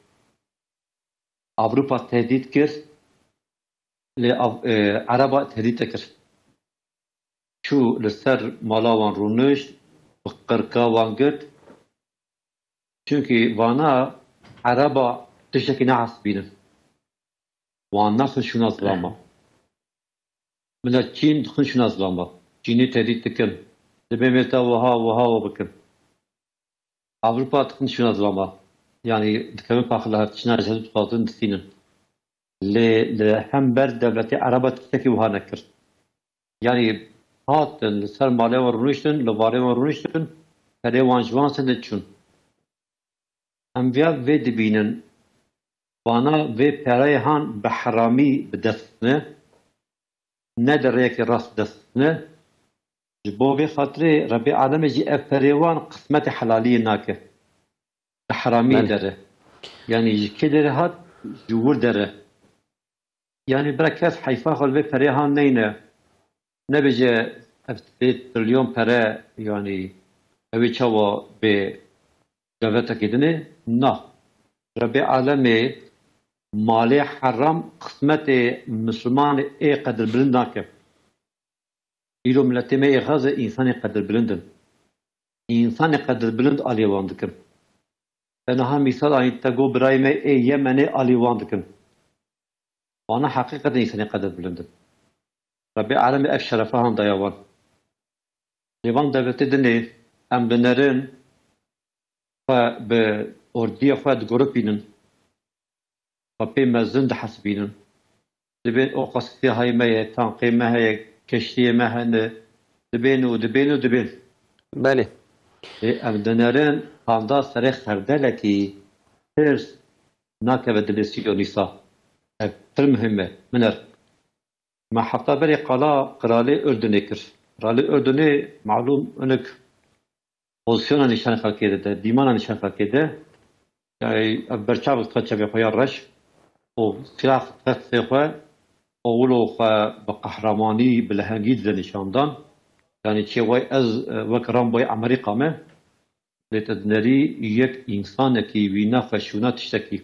Ewropa tehdît kir. Lê Av-, e, Ereba tehdît nekir. Çû li ser mala wan rûnişt, bi qirka wan girt. Çunkî vana Ereba tiştekî nehesibînin. Wan naxin şûna zilama. Bila Çîn dixin şûna zilama. Çînî tedît dikin. Dibê mêta wiha, wiha we bikin. Ewropa dixin şûna zilama. Yanî dikevin paxila hev tiştna ji hev dixwazin distînin. Lê li hember dewletê Ereba tiştekî wiha nekir. Yanî hatin li ser malê wan rûniştin, li varê wan rûniştin, perê wan ji wan sendê çûn. Em viya vê dibînin, vana vê pereyê han bi heramî bi dest ne, ne di rêyekê rast bi dest ne. Ji bo vê xatirê Rebê Alemê jî ev perê wan qismetê helaliyê nake. Di heramiyê Belê. dere. Yanî ji kê derê hat, ji wir dere. Yanî bira kes heyfa xwe li vê perê han neyne. Nebêje ev vê trilyon pere, yanî ew ê çawa bê devletekê dinê? Na. Rebê Alemê malê heram qismetê Mislimanê ê qedirbilind nake. Îro miletê me ê Xezê însanê qedirbilind in. Însanê qedirbilind aliyê wan dikin. Te niha mîsal anî, te got birayê me ê Yemenê alî wan dikin. Wana heqîqeten însanê qedirbilind in. Rebê Alemê ev şerefa han daya wan. Lê van dewletê dinê em dinerin xwe bi ordiya xwe digoripînin. Xwe pê mezin dihesibînin. Dibên oqas sîhayê me ye, tankê me heye, keştiyê me hene. Dibên û dibên û dibên. Belê. Ê, em dinerin handa serê xerdelekî tirs nakeve dilê Siyonîsta. Ev pir muhim e. Min er. Me hefta berê qala qiralê Urdunê kir. Qiralê Urdunê, malûm, hinek pozisyona nîşan xelkê dide, dîmana nîşan xelkê de. Yani, ev berçavek dixwe çavê xwe ya reş û silah dixwe destê xwe û wilo xwe bi qehremanî, bi lehengî dide nîşandan. Yani, çê way ez, e, wek Ramboyê Amerîka me, lê te dinerî yek însanekî wî naxwe şûna tiştekî.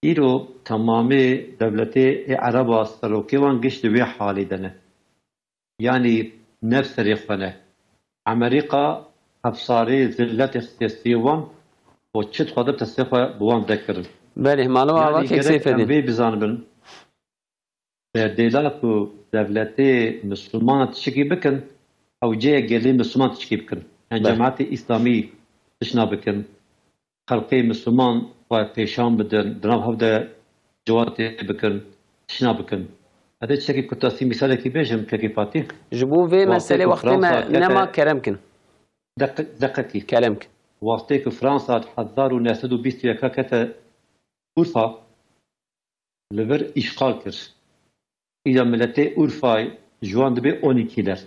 Îro temamê dewletê ê Ereba serokê wan giş di wê halê de ne. Yanî ne bi serê xwe ne. Amerîka hevsarê zilletê xistiye stûyê wan û çi dixwaze bi destê xwe bi wan dekirin. Belê, malûm ava Yanî kek gerek em Seyfedîn. vê bizanibin. Berdêla ku dewletê Misliman tiştekî bikin, ew cihê gelê Misliman tiştekî bikin. Yani Belê. Cemaetê Îslamî tişna bikin. Xelkê Misliman xwe pêşan bidin, di nav hev de cewatê bikin, tişna bikin. Ez ê tiştekî kurtasî mîsalekî bêjim, kekê Fatîh. Ji bo vê Wextê meselê ku wextê me Fransa kete nema kerem kin. Deqe-, deqekî. Kerem kin. Wextê ku Fransa di hezar û neh sed û bîst û yek kete Urfa, li vir îşxal kir. Îja miletê Urfayê ji wan dibê on îkîler.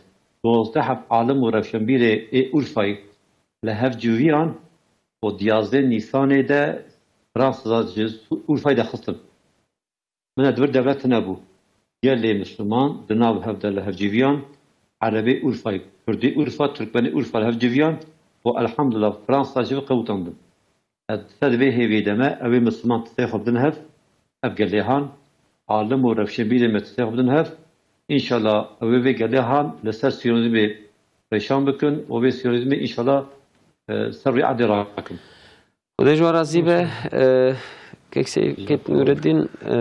Dozdeh heb alim û rewşenbîrê ê Urfayê li hev civiyan û di yazdeh Nîsanê de Fransiza ji Urfayê de xistin. Min e di vir dewlet tune bû. Gelê Misliman di nav hev de li hev civiyan, Erebê Urfayê, Kurdê Urfa, Tirkmenê Urfa li hev civiyan û elhamdulillah Fransa ji vir qewitandin. Ez ser vê hêviyê de me, ew ê Misliman tiştê xwe bidin hev, ev gelê han, alim û rewşenbîrê me tiştê xwe bidin hev. Înşallah ew ê vê gelê han li ser Siyonîzmê pêşan bikin û vê Siyonîzmê înşallah, e, ser rûyê erdê rakin. Xwedê ji we razî be. E, kek Sey-, kek Nûreddîn, e,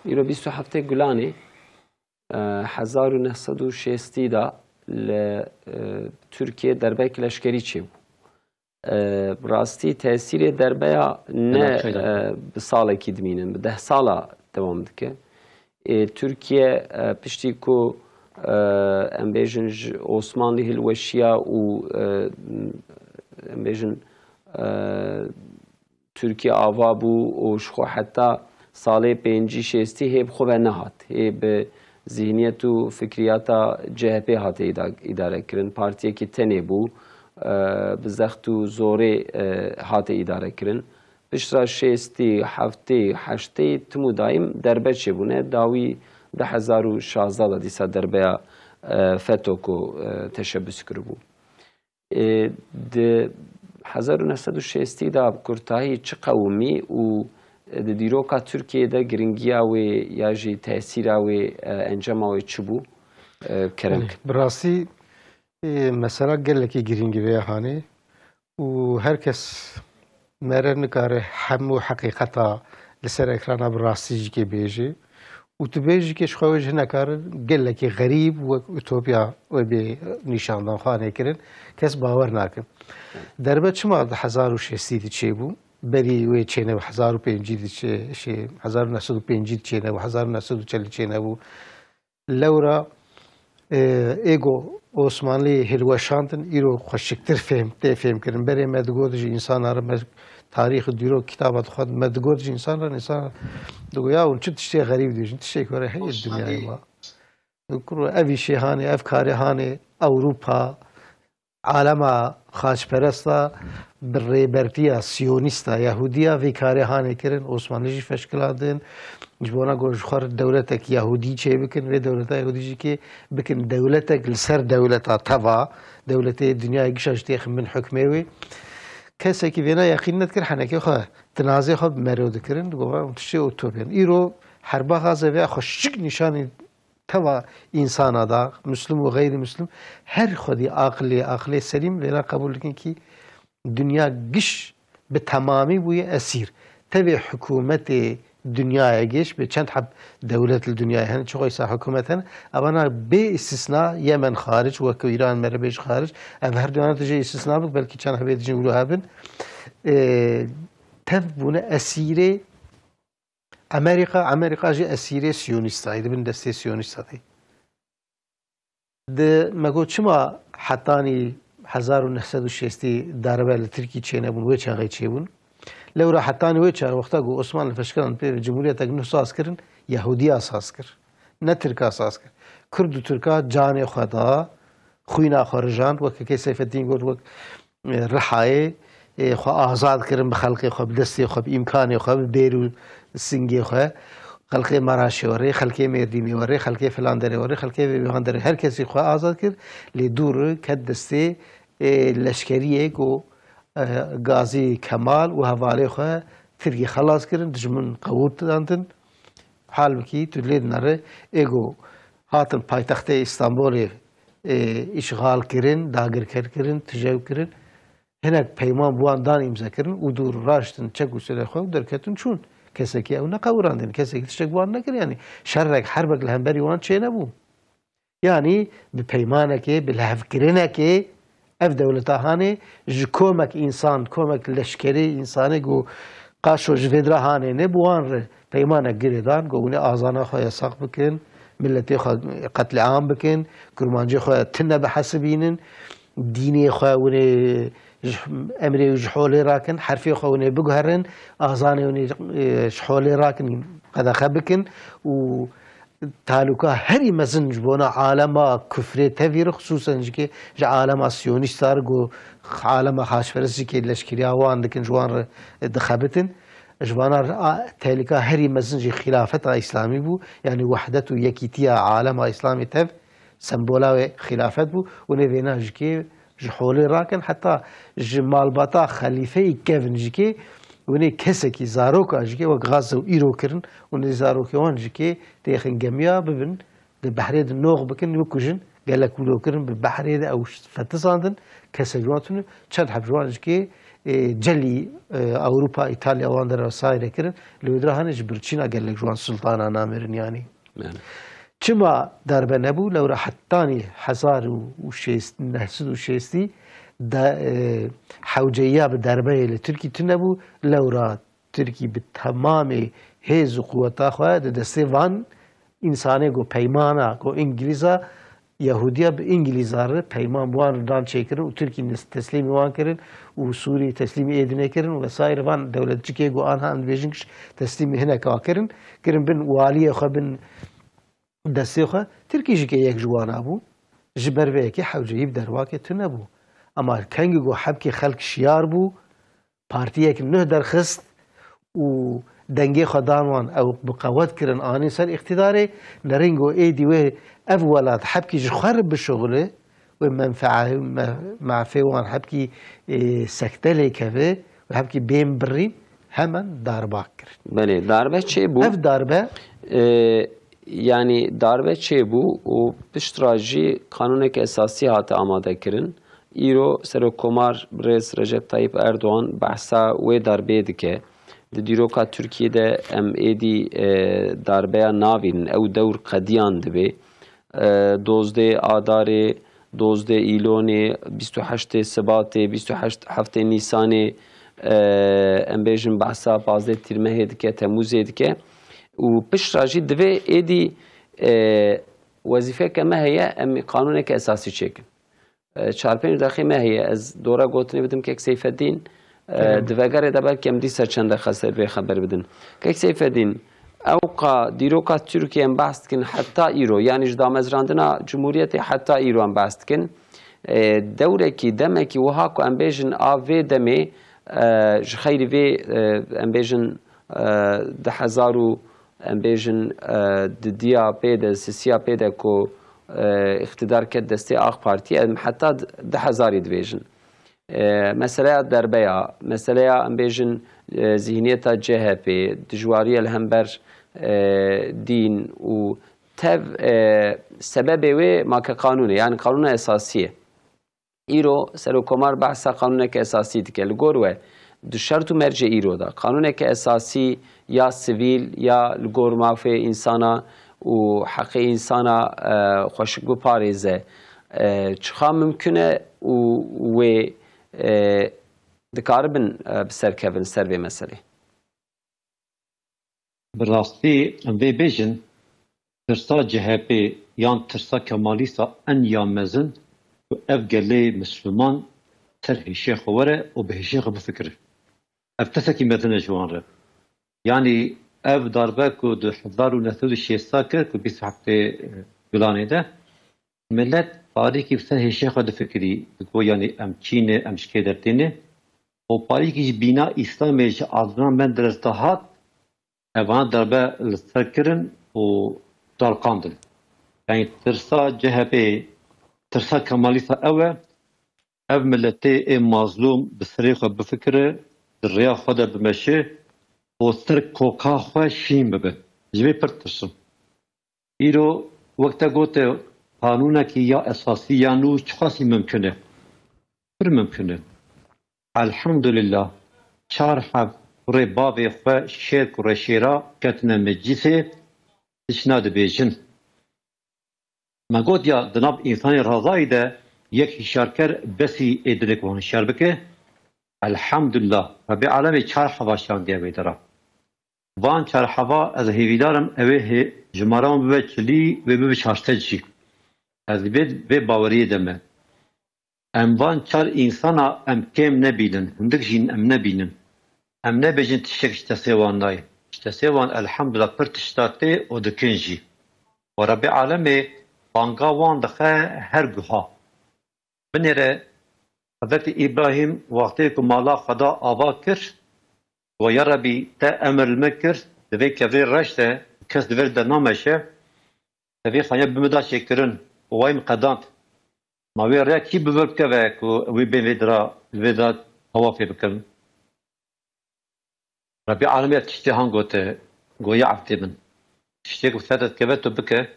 îro bîst û heftê Gulanê, e, hezar û neh sed û şêstî de li, e, Tirkiye derbeyek leşkerî çêbû. E, bi rastî tesîrê derbeya ne, Helal, helal. e, bi salekî dimînin, bi deh sala dewam dike. Ê, Tirkiye, e, piştî ku, e, em bêjin ji Osmanlî hilweşiya û, e, em bêjin, e, Tirkiye ava bû û ji xwe heta salê pêncî şêstî hê bi xwe ve nehat. Hê bi zihniyet û fikriyata C H P hate îda-, îdare kirin. Partiyekî tenê bû, e, bi zext û zorê, e, hate îdare kirin. Piştre şêstî, heftê, heştê tim û dayim derbe çêbûne. Dawî du hezar û şazdeh de dîsa derbeya, e, feto ku, e, teşebbus kiribû. E, di hezar û neh sed û şêstî de bi kurtahî çi qewimî û di dîroka Tirkiyeyê de giringiya wê ya jî tesîra wê, e, encama wê çi bû? E, kerem Belê, kin. Bi rastî Ê, mesela gelekî girîng e vê hanê û her kes mere nikare hemû heqîqeta li ser ekrana bi rastî jî kê bêje û tu bêjî kê ji xwe wê ji hinek karin gelekî xerîb wek utopya wê bê nîşandan xwe anê kirin, kes bawer nakin. Derbe çima di hezar û şêstî de çêbû? Berî wê çênebû, hezar û pêncî de çê-, şê-, hezar û neh sed û pêncî de çênebû, hezar û neh sed û çel de çênebû. Lewra, e, êgo Osmanlî hilweşandin, îro xweşiktir fêm, tê fêmkirin. Berê me digot ji însanan re, me tarîx û dîrok kitaba dixwend, me digot ji însan re, însan digot, ya hûn çi tiştê xerîb dibêjin, tiştê ku re heye dinyayê ma. Kuro, ev îşê hanê, ev karê hanê, Ewropa, alema xaçperesta bi rêbertiya siyonîsta Yahûdiya vê karê hanê kirin, Osmanlî jî feşkilandin. Ji bona ku ji xwe re dewletek Yahûdî çêbikin, vê dewleta Yahûdî jî kê bikin dewletek li ser dewleta teva, dewletê dinyayê gişa jî têxin bin hukmê wê. Kesekî vêna yeqîn nedikir, henekê xwe, tinazê xwe bi mero dikirin, digot, "Ev tiştê utopyan." Îro herba xaze vê xweşik nîşanî teva însana da, muslim û xeyrî muslim, her xwedî aqilê, aqilê selîm vêna qebûl dikin kî dinya giş bi temamî bûye esîr. Tevê hikûmetê dinyayê giş bi çend heb dewlet li dinyayê hene, çi xweysa hikûmet hene, evana bê îstisna Yemen xaric, wek Îran me re bêj xaric, ev her duyana dijî îstisna bik, belkî çend hebê dijî wilo hebin. Ê, tev bûne esîrê Amerîka, Amerîka jî esîrê siyonîsta ye, di bin destê siyonîsta de. Di me got çima hetanî hezar û neh sed û şêstî darbe li Tirkî çênebûn, wê çaxê çêbûn. Lewra hetanî wê çaxê wexta ku Osmanlî feşkiran pê ve cumhuriyetek nû saz kirin, Yahûdiya saz kir. Ne Tirka saz kir. Kurd û Tirka canê xwe da, xwîna xwe rijand, wek kê Seyfeddîn got, wek e, Rihayê, e, xwe azad kirin bi xelkê xwe, bi destê xwe, bi îmkanê xwe, bi bêr û singê xwe. Xelkê Maraşê werê, xelkê Mêrdînê werê, xelkê filan derê werê, xelkê vê van derê. Her kesî xwe azad kir, lê dûr ket destê, e, leşkeriyê ku, e, Gazî Kemal û hevalê xwe Tirkî xelas kirin, dijmin qewût dandin. Halbikî tu lê dinere, êgo hatin paytextê Îstanbulê, e, îşxal kirin, dagirker kirin, tijew kirin. Hinek peyman bi wan dan îmze kirin û dûr raştin çek û silê xwe û derketin çûn. Kesekî ew neqewirandin, kesekî tiştek bi wan nekir. Yanî şerrek, herbek li hemberî wan çênebû. Yanî bi peymanekê, bi lihevkirinekê ev dewleta hanê ji komek însan, komek leşkerî însanê ku qaşo ji vê dira hanê ne, bi wan re peymanek girê dan, ku hûn ê azana xwe yasax bikin, miletê xwe qetlîam bikin, kurmancê xwe tune bihesibînin, dînê xwe hûn ê ji emrê ji holê rakin, herfê xwe hûn ê biguherin, azanê hûn ê, e, ji holê rakin, qedexe bikin û Talûka herî mezin ji bona alema kufrê tevî re, xisûsen jî kê ji alema siyonîsta re ku alema xaçperest jî kê leşkeriya wan dikin, ji wan re dixebitin. Ji vana re a, tehlika herî mezin jî xilafeta îslamî bû, yanî wehdet û yekîtiya alema îslamî tev sembola wê xilafet bû û nê vêna jî kê ji holê rakin, heta ji malbata xelîfeyî kevin jî kê, winê kesekî zaroka jî kê wek Gaza û îro kirin û nê zarokê wan jî kê têxin gemiya bibin, di behrê de nox bikin, bikujin, gelek wilo kirin, bi behrê de ew fetisandin, kesek ji wan tune, çend heb ji wan jî kê, e, celî, e, Ewropa, Îtalya wan dera sayre kirin, li wê dira hanê ji birçîna gelek ji wan sultana namirin yanî. Yani. Çima darbe nebû? Lewra hetanî hezar û şêst, neh sed û şêstî de, e, hewceyiya bi darbeyê li Tirkî tune bû. Lewra Tirkî bi temamê hêz û quweta xwe di destê van însanê ku peymana ku Îngilîza, Yahûdiya bi Îngilîza re peyman bi wan re dan çêkirin û Tirkî nis-, teslîmî wan kirin û Sûrî teslîmî êdî nekirin û vesaire van dewletçikê ku anha em dibêjin kiş teslîmî hineka kirin, kirin bin waliyê xwe, bin destê xwe, Tirkî jî kê yek ji wana bû, ji ber vê yekê hewceyî bi dervakê tune bû. Ema kengî ku hebkê xelk şiyar bû, partiyek nuh derxist û dengê xwe dan wan, ew bi qewet kirin, anîn ser îqtîdarê, nerîn ku êdî wê ev welat hebkî ji xwe re bişuxile, wê menfea-, me-, mafê wan hebkî, e, sekte lê keve, wê hebkî bên birîn, hemen darbak kirin. Belê, darbe çê bû? Ev darbe E, yanî darbe çêbû û pişt re jî qanûneke esasî hate amadekirin. Îro Serokkomar Birêz Recep Tayyip Erdogan behsa wê darbeyê dike. Di dîroka Tirkiyê de em êdî, e, darbeya nabînin. Ew dewr qediyan dibe. E, dozdeh Adarê, dozdeh Îlonê, bîst û heştê Sibatê, bîst û heşt heftê Nîsanê, e, em bêjin behsa pazdeh Tîrmehê dike, Temûzê dike. Û pişt re jî divê êdî, e, wezîfeke me heye, em qanûneke esasî çêkin. E, çar pênc deqê me heye. Ez dora gotinê bidim kek Seyfeddîn. E, Evet. Di vegerê de belkî em dîsa çend deqe ser vê xeber bidin. Kek Seyfeddîn, ewqa dîroka Tirkiyê em behs dikin heta îro, yanî ji damezrandina Cumhuriyetê heta îro em behs dikin. E, dewrekî, demekî wiha ku em bêjin a vê demê, e, ji xeyrî vê, e, em bêjin, e, du hezar û em bêjin, e, didiya pê de, sisiya pê de ku, e, îqtidar ket destê AK Partiyê, em heta du hezarî dibêjin. E, meseleya derbeya, meseleya em bêjin, e, zîhniyeta C H P, dijwariye li hember, e, dîn û tev, e, sebebê wê make qanûn e, yani qanûna esasî ye. Îro Serokkomar behsa qanûneke esasî dike. Li gor we, di şert û mercê îro de, qanûneke esasî ya sivîl, ya li gor mafê însana û heqê însana, e, xweşik biparêze, e, çiqa mimkun e û wê, e, dikaribin, e, bi ser kevin ser vê meselê? Bi rastî em vê bêjin, tirsa C H P yan tirsa Kemalîsta en ya mezin ku ev gelê Misliman ser hêşê xwe were û bi hêşê xwe bifikire. Ev tirsekî mezin e ji wan re. Yanî ev darbe ku di hezar û neh sed û şêst kir ku bîst heftê Gulanê de, Milet parîkî bi ser hêşê xwe difikirî, digo, yanî em çî ne, em ji kê dertê ne? Û parîkî ji bîna Îslamê ji Adnan Menderes de hat, evana darbe li ser kirin û darqandin. Yanî tirsa C H P, tirsa Kemalîsta ew e, ev miletê ê mazlûm bi serê xwe bifikire, di rêya xwe de bimeşe û ser koka xwe şîn bibe. Ji vê pir ditirsim. Îro wek te gote, qanûnekî ya esasî ya nû çiqasî mimkun e? Pir mimkun e. Elhamdulillah, çar heb kurê bavê xwe şêr kurê şêra ketine meclîsê, tişna dibêjin. Me got ya di nav însanê razayî de yek hişyarker besî ê dilê wan hişyar bike. Elhamdulillah, Rebê alemê çar heva şandiye wê dera. Van çar heva ez hêvîdar im, ew ê hê jimara wan bibe çilî, wê bibe şaştec jî. Ez vê, vê baweriyê de me. Em van çar însana em kêm nebînin, hindik jî em nebînin. Em nebêjin tiştek ji destê wan nayê. Ji destê wan elhamdulillah pir tişta tê û dikin jî. Û Rebê alemê banga wan dixe her guha. Binêre Hezretî Îbrahîm wextê ku mala Xweda ava kir, got, ya Rebî, te emir li me kir, di vê kevirê reş de kes di vir de nameşe, te vê xaniya bi min da çêkirin û wayî min qedand. Ma wê rêya kî bi vir bikeve ku wî bên vê dira, li vê dira tewafê bikin? Rebî alemê tiştê han gote, got, ya evdê min. Tiştê ku ser te dikeve tu bike,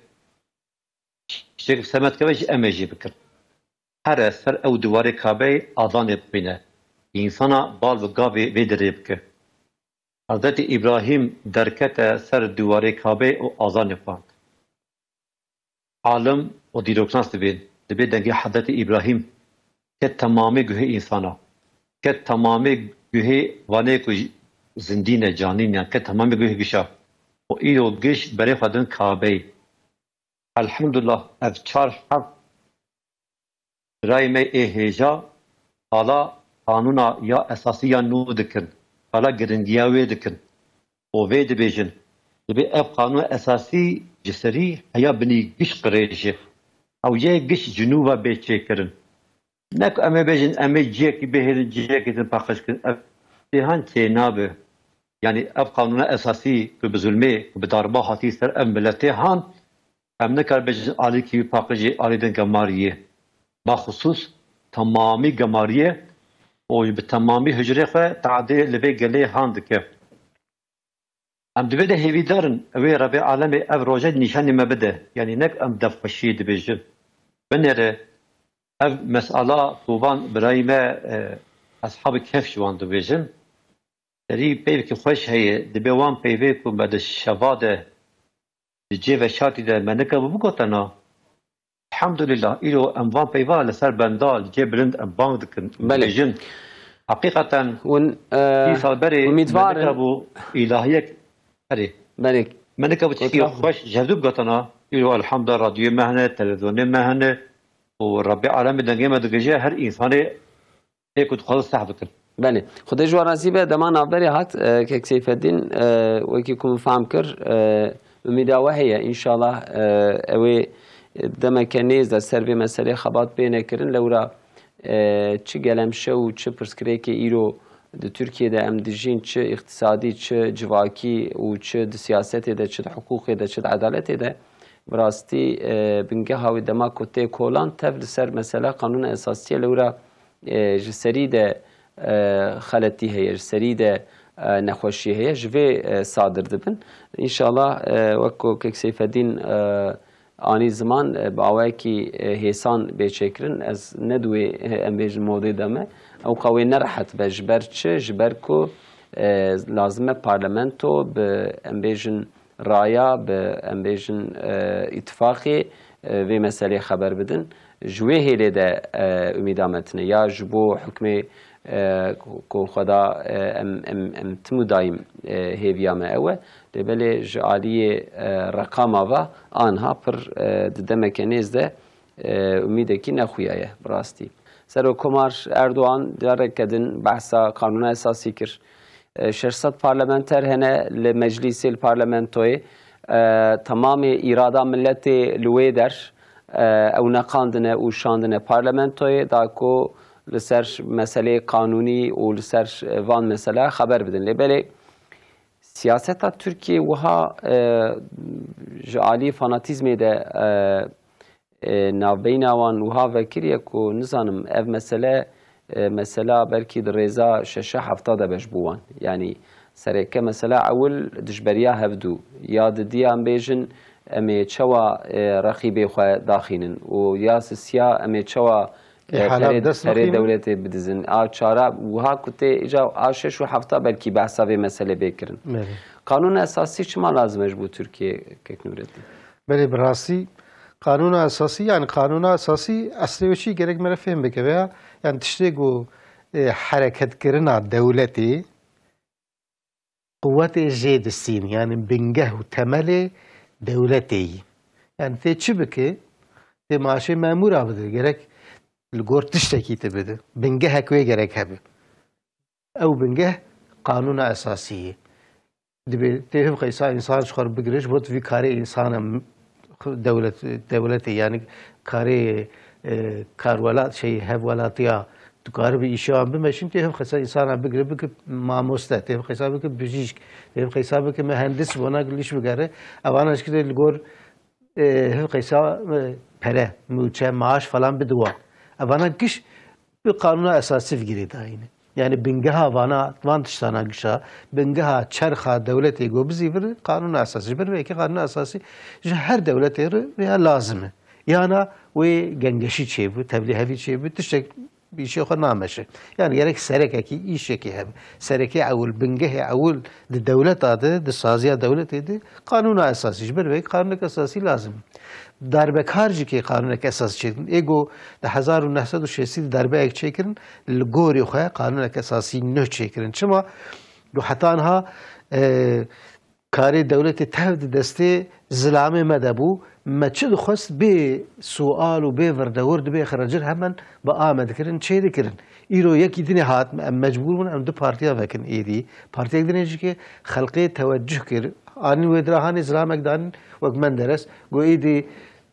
tiştê ku ser me dikeve jî em ê jî bikin. Here ser ew dîwarê Kabeyê azanê bixwîne. Însana bal bi gavê vê dirê bike. Hezretî Îbrahîm derkete ser dîwarê Kabeyê û azanê xwend. Alim û dîroknas dibên, dibê dengê Hezretî Îbrahîm ke temamê guhê însana, ke temamê guhê vanê ku ji-, zindî ne, canî ne, ke temamê guhê gişa. Û îro giş berê xwe din Kabeyê. Elhamdulillah, ev çar heb birayê me ê hêja qala qanûna ya esasî ya nû dikin, qala giringiya wê dikin û vê dibêjin, dibê ev qanûna esasî ji serî heya binî giş qirêj e. Ew yê giş ji nû ve bê çêkirin. Ne ku em ê bêjin, em ê ciyekî bihêlin, ciyekî din paqij kirin. Ev têhan çê nabe. Yanî ev qanûna esasî ku bi zulmê, ku bi darba hatî ser ev miletê han, em nikar bêjin alîkî wî paqijî alî din gemariyê. Baxusûs temamî gemariyê û bi temamî hicrê xwe teadê li vê gelê han dike. Em divê de hêvîdar in, wê Rebê Alemê ev roje nîşanî me bide. Yanî nek em devxweşiyê dibêjin. Binêre ev mesela ku van birayî me, e, Eshabî Kehf ji wan dibêjin. Serî peyvekî xweş heye, dibê wan peyvê ku me di şeva de, di cê veşartî de me nikebû bigotena. Elhamdulillah, îro em van peyva li ser benda, li cê bilind em bang dikin, em Belê. dibêjin. Heqîqeten Hûn, e, dîsa berê me umîdvar in. nikebû îlahiyek, erê. Belê. Me nikebû tişkî Etraf- xweş ji hevdû bigotena. Îro elhamdulillah radyoyê me hene, televîzyonê me hene û Rebbê alemê dengê me digije her însanê ê ku dixwaze seh bikin. Belê. Xwedê ji we razî be, dema navberê hat, e, kek Seyfeddîn, e, wekî ku min fehm kir, e, umîda we heye, înşallah, e, ew ê demeke nêz de ser vê meselê xebat bêne kirin, lewra, e, çi gelemşe û çi pirsgirêkê îro di Tirkiyê de em dijîn, çi îqtisadî, çi civakî û çi di siyasetê de, çi di hiqûqê de, çi di edaletê de, bi rastî, e, bingeha wê dema ku tê kolan tev li ser mesela Qanûna Esasî ye, lewra e, ji serî de, e, xeletî heye, ji serî de, e, nexweşî heye, ji vê, e, sadir dibin. Înşallah, e, wek ku kek Seyfedîn, e, anî ziman, e, bi awayekî, e, hêsan bê çêkirin. Ez ne di wê, e, em bêjin modê de me. Ew qawê nerehet be. Ji ber çi? Ji ber ku, e, lazim e parlamento bi, em bêjin, raya, bi, em bêjin, e, îtifaqê, e, vê meselê xeber bidin. Ji wê hêlê de, e, umîda me tine. Ya ji bo hukmê, e, ku, ku xweda, e, em, em, em tim û dayîm, e, hêviya me ew e. Lê belê ji aliyê, e, reqama ve anha pir, e, di demeke nêz de, e, umîdekî nexuya ye, bi rastî. Serokkomar Erdogan careke din behsa Qanûna Esasî kir. E, şeş sed parlamenter hene li meclîsê, li parlamentoyê. E, temamê îrada miletê li wê der, e, ew neqandine û şandine parlamentoyê, da ku li ser meseleyê qanûnî û li ser, e, van mesela xeber bidin. Lê belê siyaseta Tirkiyê wiha, e, ji alî fanatîzmê de, e, e, navbeyna wan wiha vekiriye ku nizanim ev mesele, e, mesela belkî di rêza şeşa hefta de be ji bo wan. Yanî sereke mesela ewil dijberiya hevdû ya didiya em bêjin em ê çawa, e, reqîbê xwe daxînin û ya sisiya em ê çawa, e, Îhala perê, bi dest perê bixînin. dewletê bidizin. A çara wiha ku tê îca a şeş û hefta belkî behsa vê meselê bê kirin. Belê. Qanûna esasî çima lazim e ji bo Tirkiye, Kek Nûreddîn? Belê, bi rastî qanûna esasî, yani qanûna esasî eslê wê çi gerek me re fêm bike veya yani tiştê ku, e, hereketkirina dewletê quwetê jê distîn, yani bingeh û temelê dewletê yî. Yani tê çi bike? Tê maaşê memûra bide, gerek li gor tiştekî te bide. Bingehek wê gerek hebe. Ew bingeh qanûna esasî ye. Dibê tê hiv qeysa însan ji xwe re bigire, ji bo tu vî karê însana m-, dewlet, dewletê, yani karê, e, karwelat, şey, hevwelatiya, tu karibî îşê wan bimeşîn, tê hiv qeysa însana bigire, bike mamoste, tê hiv qeysa bike bijîşk, tê hiv qeysa bike mihendis, bona gilîş bigere. Evana ji kirê li gor, e, hiv qeysa, e, pere, mûçe, maaş falan bide wan. Evana giş bi qanûna esasî ve girêdayî ne. Yani bingeha vana, van tiştana gişa, bingeha çerxa dewletê ku bizîvire qanûna esasî. Ji ber vê yekê qanûna esasî ji her dewletê re veya lazim e. Yana wê gengeşî çêbû, tevlîhevî çêbû, tiştek bi îşê xwe nameşe. Yani gerek serekekî, îşekî hebe. Serekê ewil, bingehê ewil di dewleta de, di saziya dewletê de qanûna esasî. Ji ber vê qanûnek esasî lazim e. Darbekar jî kê qanûnek esasî çêdikin. Ê ku di hezar û neh sed û şêstî de darbeyek çêkirin, li gorî xwe qanûnek esasî nû çêkirin. Çima? Ku heta niha, e, karê dewletê tev di destê zilamê me de bû. Me çi dixwest bê sual û bê virdewir dibê xiracir hemen bi a me dikirin, çê dikirin. Îro yekî dinê hat, em mecbûr bûn em du partiya vekin êdî. Partiyek dinê jî ke xelkê tewecuh kir, anîn wê dira hanê zilamek danîn wek Menderes, got êdî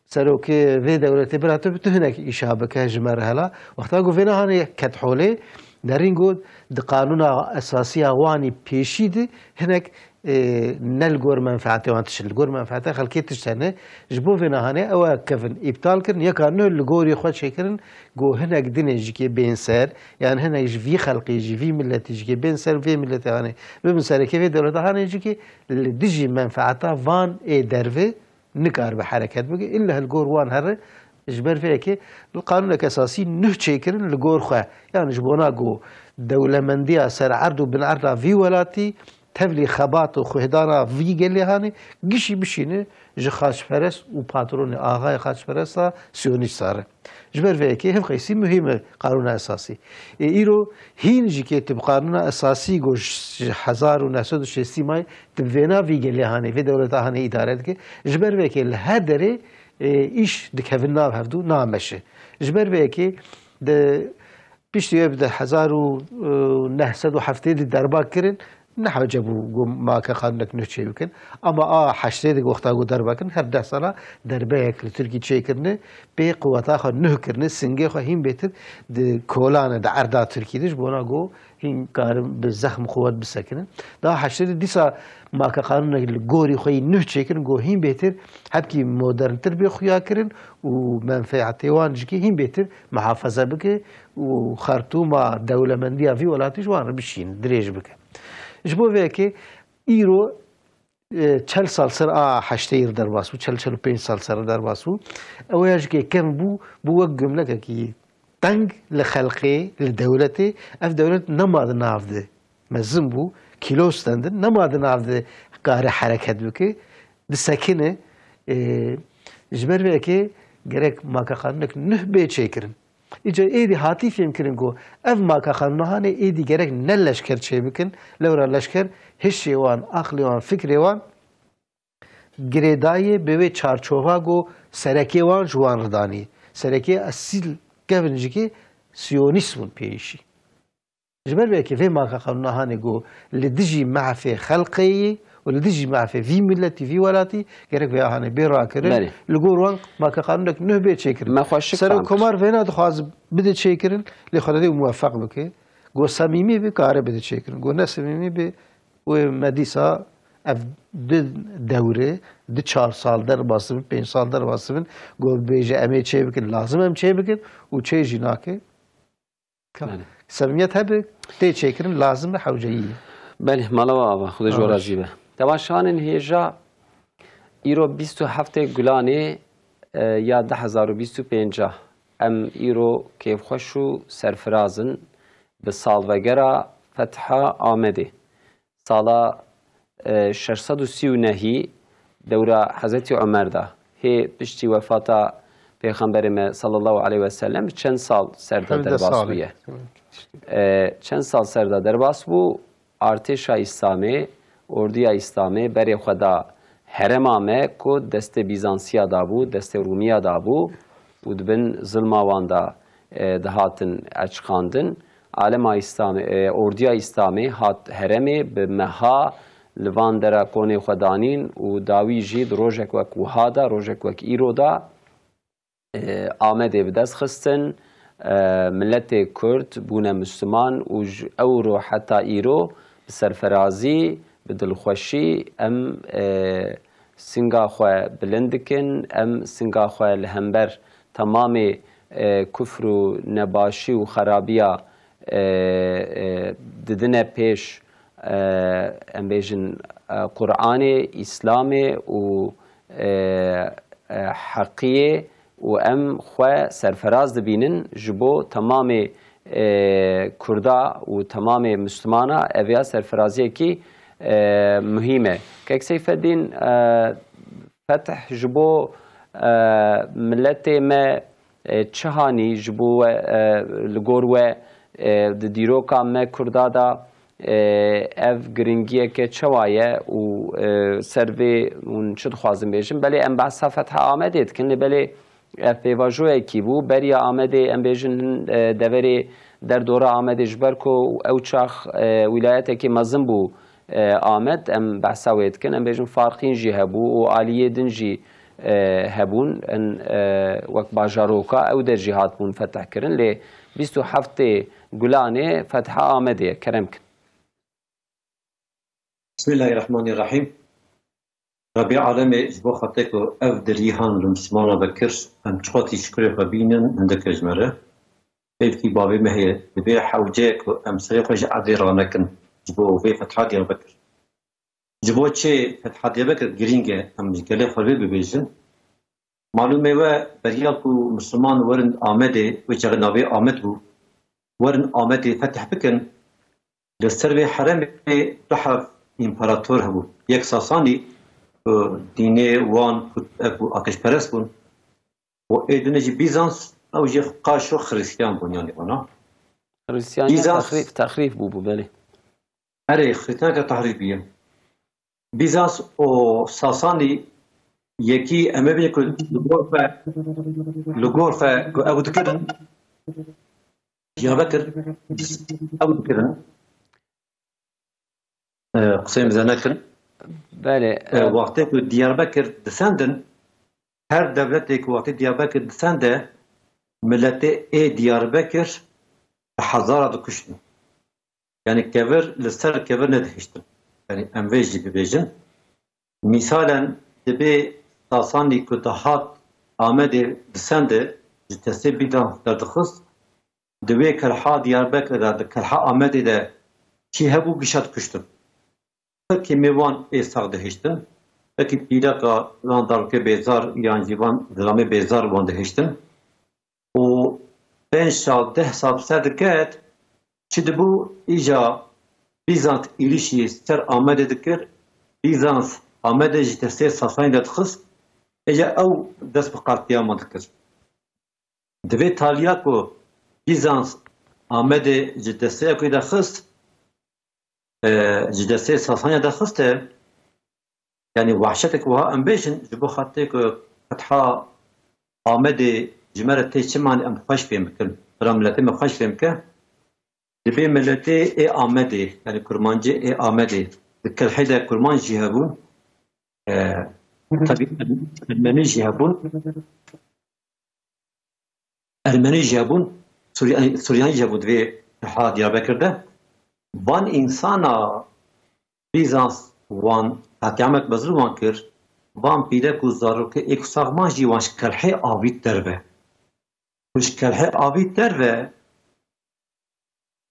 serokê vê dewletê bira tu, tu hinek îşa bike ji me re hela. Wexta ku vêna hanê ket holê, derîn got di qanûna esasiya wanî pêşî de hinek e, ne li gor menfeetê wan tişt, li gor menfeeta xelkê tişt hene. Ji bo vê nahanê ew ê kevin îptal kirin, yeka nû li gorî xwe çêkirin, ku hinek dinê jikê bên ser, yan hinek ji vî xelkê jî, vî miletî jikê bên ser, vê miletê hanê bibin serekê vê dewleta hanê jikê li dijî menfeeta van ê derve nikaribe hereket bike. Îlle li gor wan here, ji ber vê yekê li qanûnek esasî nuh çêkirin li gor xwe. Yani ji bona ku dewlemendiya ser erd û bin erda vî welatî tevlî xebat û xwedana vî gelê hanê gişî bişîne ji xaçperest û patronê axayê xaçperesta siyonîsta re. Ji ber vê yekê hevqeysî muhîm e qanûna esasî. Ê îro hîn jî kê tu bi qanûna esasî ku ji hezar û neh sed û şêstî mayê tu bi vêna vî gelê hanê, vê dewleta hanê îdare dike. Ji ber vê yekê li her derê, ê, îş dikevin nav hevdû nameşe. Ji ber vê yekê di piştî wê bi di hezar û neh sed û heftê de derba kirin, ne hewce bû ku ma ke qanûnek nuh çê bikin. Ama a heştê de wexta ku derba kirin, her deh sala derbeyek li Tirkî çêkirine, pê quweta xwe nuh kirine, singê xwe hîn bêtir di kolane, di erda Tirkî de ji bona ku hîn karin bi zexm quwet bisekinin. Daha heştê de dîsa ma ke qanûnek li gorî xwe yî nuh çêkirin, ku hîn bêtir hebkî moderntir bê xuya kirin û menfeetê wan jikê hîn bêtir muhafaza bike û xertûma dewlemendiya vî welatî ji wan re bişîn, dirêj bike. Ji bo vê yekê îro, e, çel sal ser a heştê yir derbas bû, çel, çel û pênc sal ser derbas bû. Ew ya jikê kevn bû, bû wek gumlekekî teng li xelkê, li dewletê. Ev dewlet nema di nav de mezin bû, kîlo stendin, nema di nav de kare hereket bike, disekine. E, ji ber vê yekê gerek ma ke qanûnek nuh bê çêkirin. Îcar êdî hatî fêmkirin ku ev ma ke qanûna hanê êdî gerek ne leşker çêbikin, lewra leşker hişê wan, aqlê wan, fikrê wan girêdayê bi wê çarçova ku serekê wan ji wan re danî. Serekê esîl kevin jikê siyonîst bûn pêşî. Ji ber vê yekê vê ma ke qanûna hanê ku li dijî mehfê xelkê yî û li dijî mehfê vî miletî, vî welatî gerek vê hanê bê rakirin. Belê. Li gor wan ma ke qanûnek nuh bê çêkirin. Me xwe şik Serok fam kir. Komar vêna dixwaze bide çêkirin, lê Xwedê wî muwefeq bike. Ku semîmî be, kare bide çêkirin. Ku ne semîmî be, wê me dîsa ev du dewre, du çar sal derbas bin, pênc sal derbas bin, ku bêje em ê çê bikin, lazim em çê bikin û çê jî nake. Ka-, Belê. Semimiyet hebe, tê çêkirin, lazim e, hewceyî ye. Belê, mala we ava, Xwedê ji we Ava. Razî be. Temaşevanên hêja, îro bîst û heftê Gulanê, e, ya du hezar û bîst û pênc. Em îro kêfxweş û serfiraz in bi salvegera Fetha Amedê. Sala, e, şeş sed û sî û nehî dewra Hezretî Omer de, hê piştî wefata Pêxemberê me sallallahu aleyhi ve sellem bi çend sal ser de Hevdeh derbas salê. Bûye. E, çend sal ser de derbas bû, artêşa Îslamê, ordiya Îslamê berê xwe da herema me ku destê Bîzansiya da bû, destê Rûmiya da bû û di bin zilma wan da, e, dihatin eçqandin. Alema Îslamê, e, ordiya Îslamê hat heremê bi meha li van dera konê xwe danîn û dawî jî di rojek wek wiha de, rojek wek îro de, e, Amedê bi dest xistin. E, miletê Kurd bûne Misliman û ji ew ro heta îro bi serferazî, bi dilxweşî em, e, singa xwe bilind dikin, em singa xwe li hember temamê, e, kufr û nebaşî û xerabiya, e, e, didine pêş, e, em bêjin, e, Qur'anê, Îslamê û, e, e, heqiyê û em xwe serferaz dibînin ji bo temamê, e, Kurda û temamê Mislimana. Ev ya serferaziyekî, e, muhîm e. Kek Seyfeddîn, e, Fetih ji bo, e, miletê me, e, çi hanî ji bo we, e, li gor we, e, di dîroka me Kurda de, e, ev giringiyeke çawa ye û, e, ser vê hûn çi dixwazin bêjin? Belê em behsa Fetha Amedê dikin, lê belê ev pêvajoyekî bû. Beriya Amedê em bêjin hin, e, deverê derdora Amedê ji ber ku ew çax, e, wîlayetekî mezin bû, e, Amed, em behsa wê dikin. Em bêjin farqîn jî hebû û aliyê din jî, e, hebûn. In, e, wek bajaroka ew der jî hatibûn fetihkirin. Lê bîst û heftê Gulanê fetha Amedê ye. Kerem kin. Bismillahirrahmanirrahim. Rebî alemê ji bo xatirê ku ev derî han li Mislimana vekir, em çiqasî şikurê xwe bînin, hindek ji me re. Pêvkî bavê me heye, divê hewce ku em serê xwe ji erdê ranekin ji bo vê fetha Diyarbekir. Ji bo çi fetha Diyarbekir girîng e, em ji gelê xwe vê bibêjin. Malûmê we beriya ku Misliman werin Amedê, wê çaxê navê Amed bû, werin Amedê fetih bikin, li ser vê herêmê du heb împarator hebû. Yek Sasanî, ku dînê wan ku ev bû, akişperest bûn. Û ê dune jî Bîzans, ew jî qaşo Xristiyan bûn, yanî wana. Xristiyan Bîzans- texrîf, texrîf bû bû, belê. Erê, Xristiyan ke tahrîf bûye. Bîzans û Sasanî yekî em ê bînin ku li gor xwe, li gor xwe ku ew dikirin, Diyarbekir ew dikirin. E, qiseyê min zehne kirin. Belê. E, e, wextê ku Diyarbekir disendin, her dewletê ku wextê Diyarbekir disende, miletê ê Diyarbekir bi hezara dikuştin. Yanî kevir li ser kevir nedihiştin. Yanî em vê jî bibêjin. Mîsalen dibê Sasanî ku dihat Amedê disende, ji destê Bîzans derdixist, di wê kelha Diyarbekir de, di kelha Amedê de çi hebû gişa dikuştin. Hikî mêvan ê sax dihiştin, hikî pîreka yan zarokê bêzar yan jî van zilamê bêzar wan dihiştin. Û pênc sal, deh sal bi ser diket, çi dibû, îja Bîzans êrîşî ser Amedê dikir, Bîzans Amedê ji destê Sasanî de dixist, îja ew dest bi qatiya wan dikir. Di vê taliya ku Bîzans Amedê ji destê ew de xist, e, ji destê Sasaniya de xiste, yanî wehşetek wiha em bêjin, ji bo xatirê ku fetha Amedê ji me re tê çimanê em xweş fêm bikin, bira miletê me xweş fêm bike, dibê miletê ê Amedê, yanî kurmancê ê Amedê, di Kelhê de kurmanc jî hebûn, e, tabî Ermenî jî hebûn. Ermenî jî hebûn, Surya-, Suryanî jî hebûn di vê ha Diyarbekir de. Van însana Bîzans wan qetiyamek mezin wan kir, van pîrek û zarokê ê ku sax man jî wan ji kelhê avît derve. Ku ji kelhê avît derve,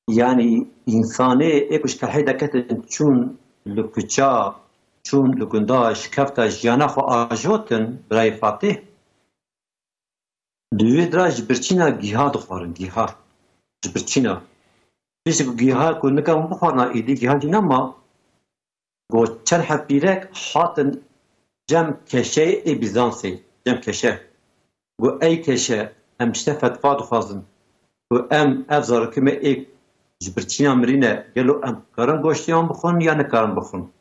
yanî însanê ê ku ji kelhê deketin çûn li kuça, çûn li gunda, şikefta jiyana xwe ajotin, birayê Fatih. Di wê dira ji birçîna gîha dixwarin, gîha. Ji birçîna. Piştî ku gîha ku nika hûn bixwarina, êdî gîha jî nema, got çend heb pîrek hatin cem keşeyê ê Bîzansê, cem keşe. Got ey keşe, em ji te fetva dixwazin. Got em ev zarokê me ê ji birçîna mirîne, gelo em karin goştê wan bixwin ya nikarin bixwin?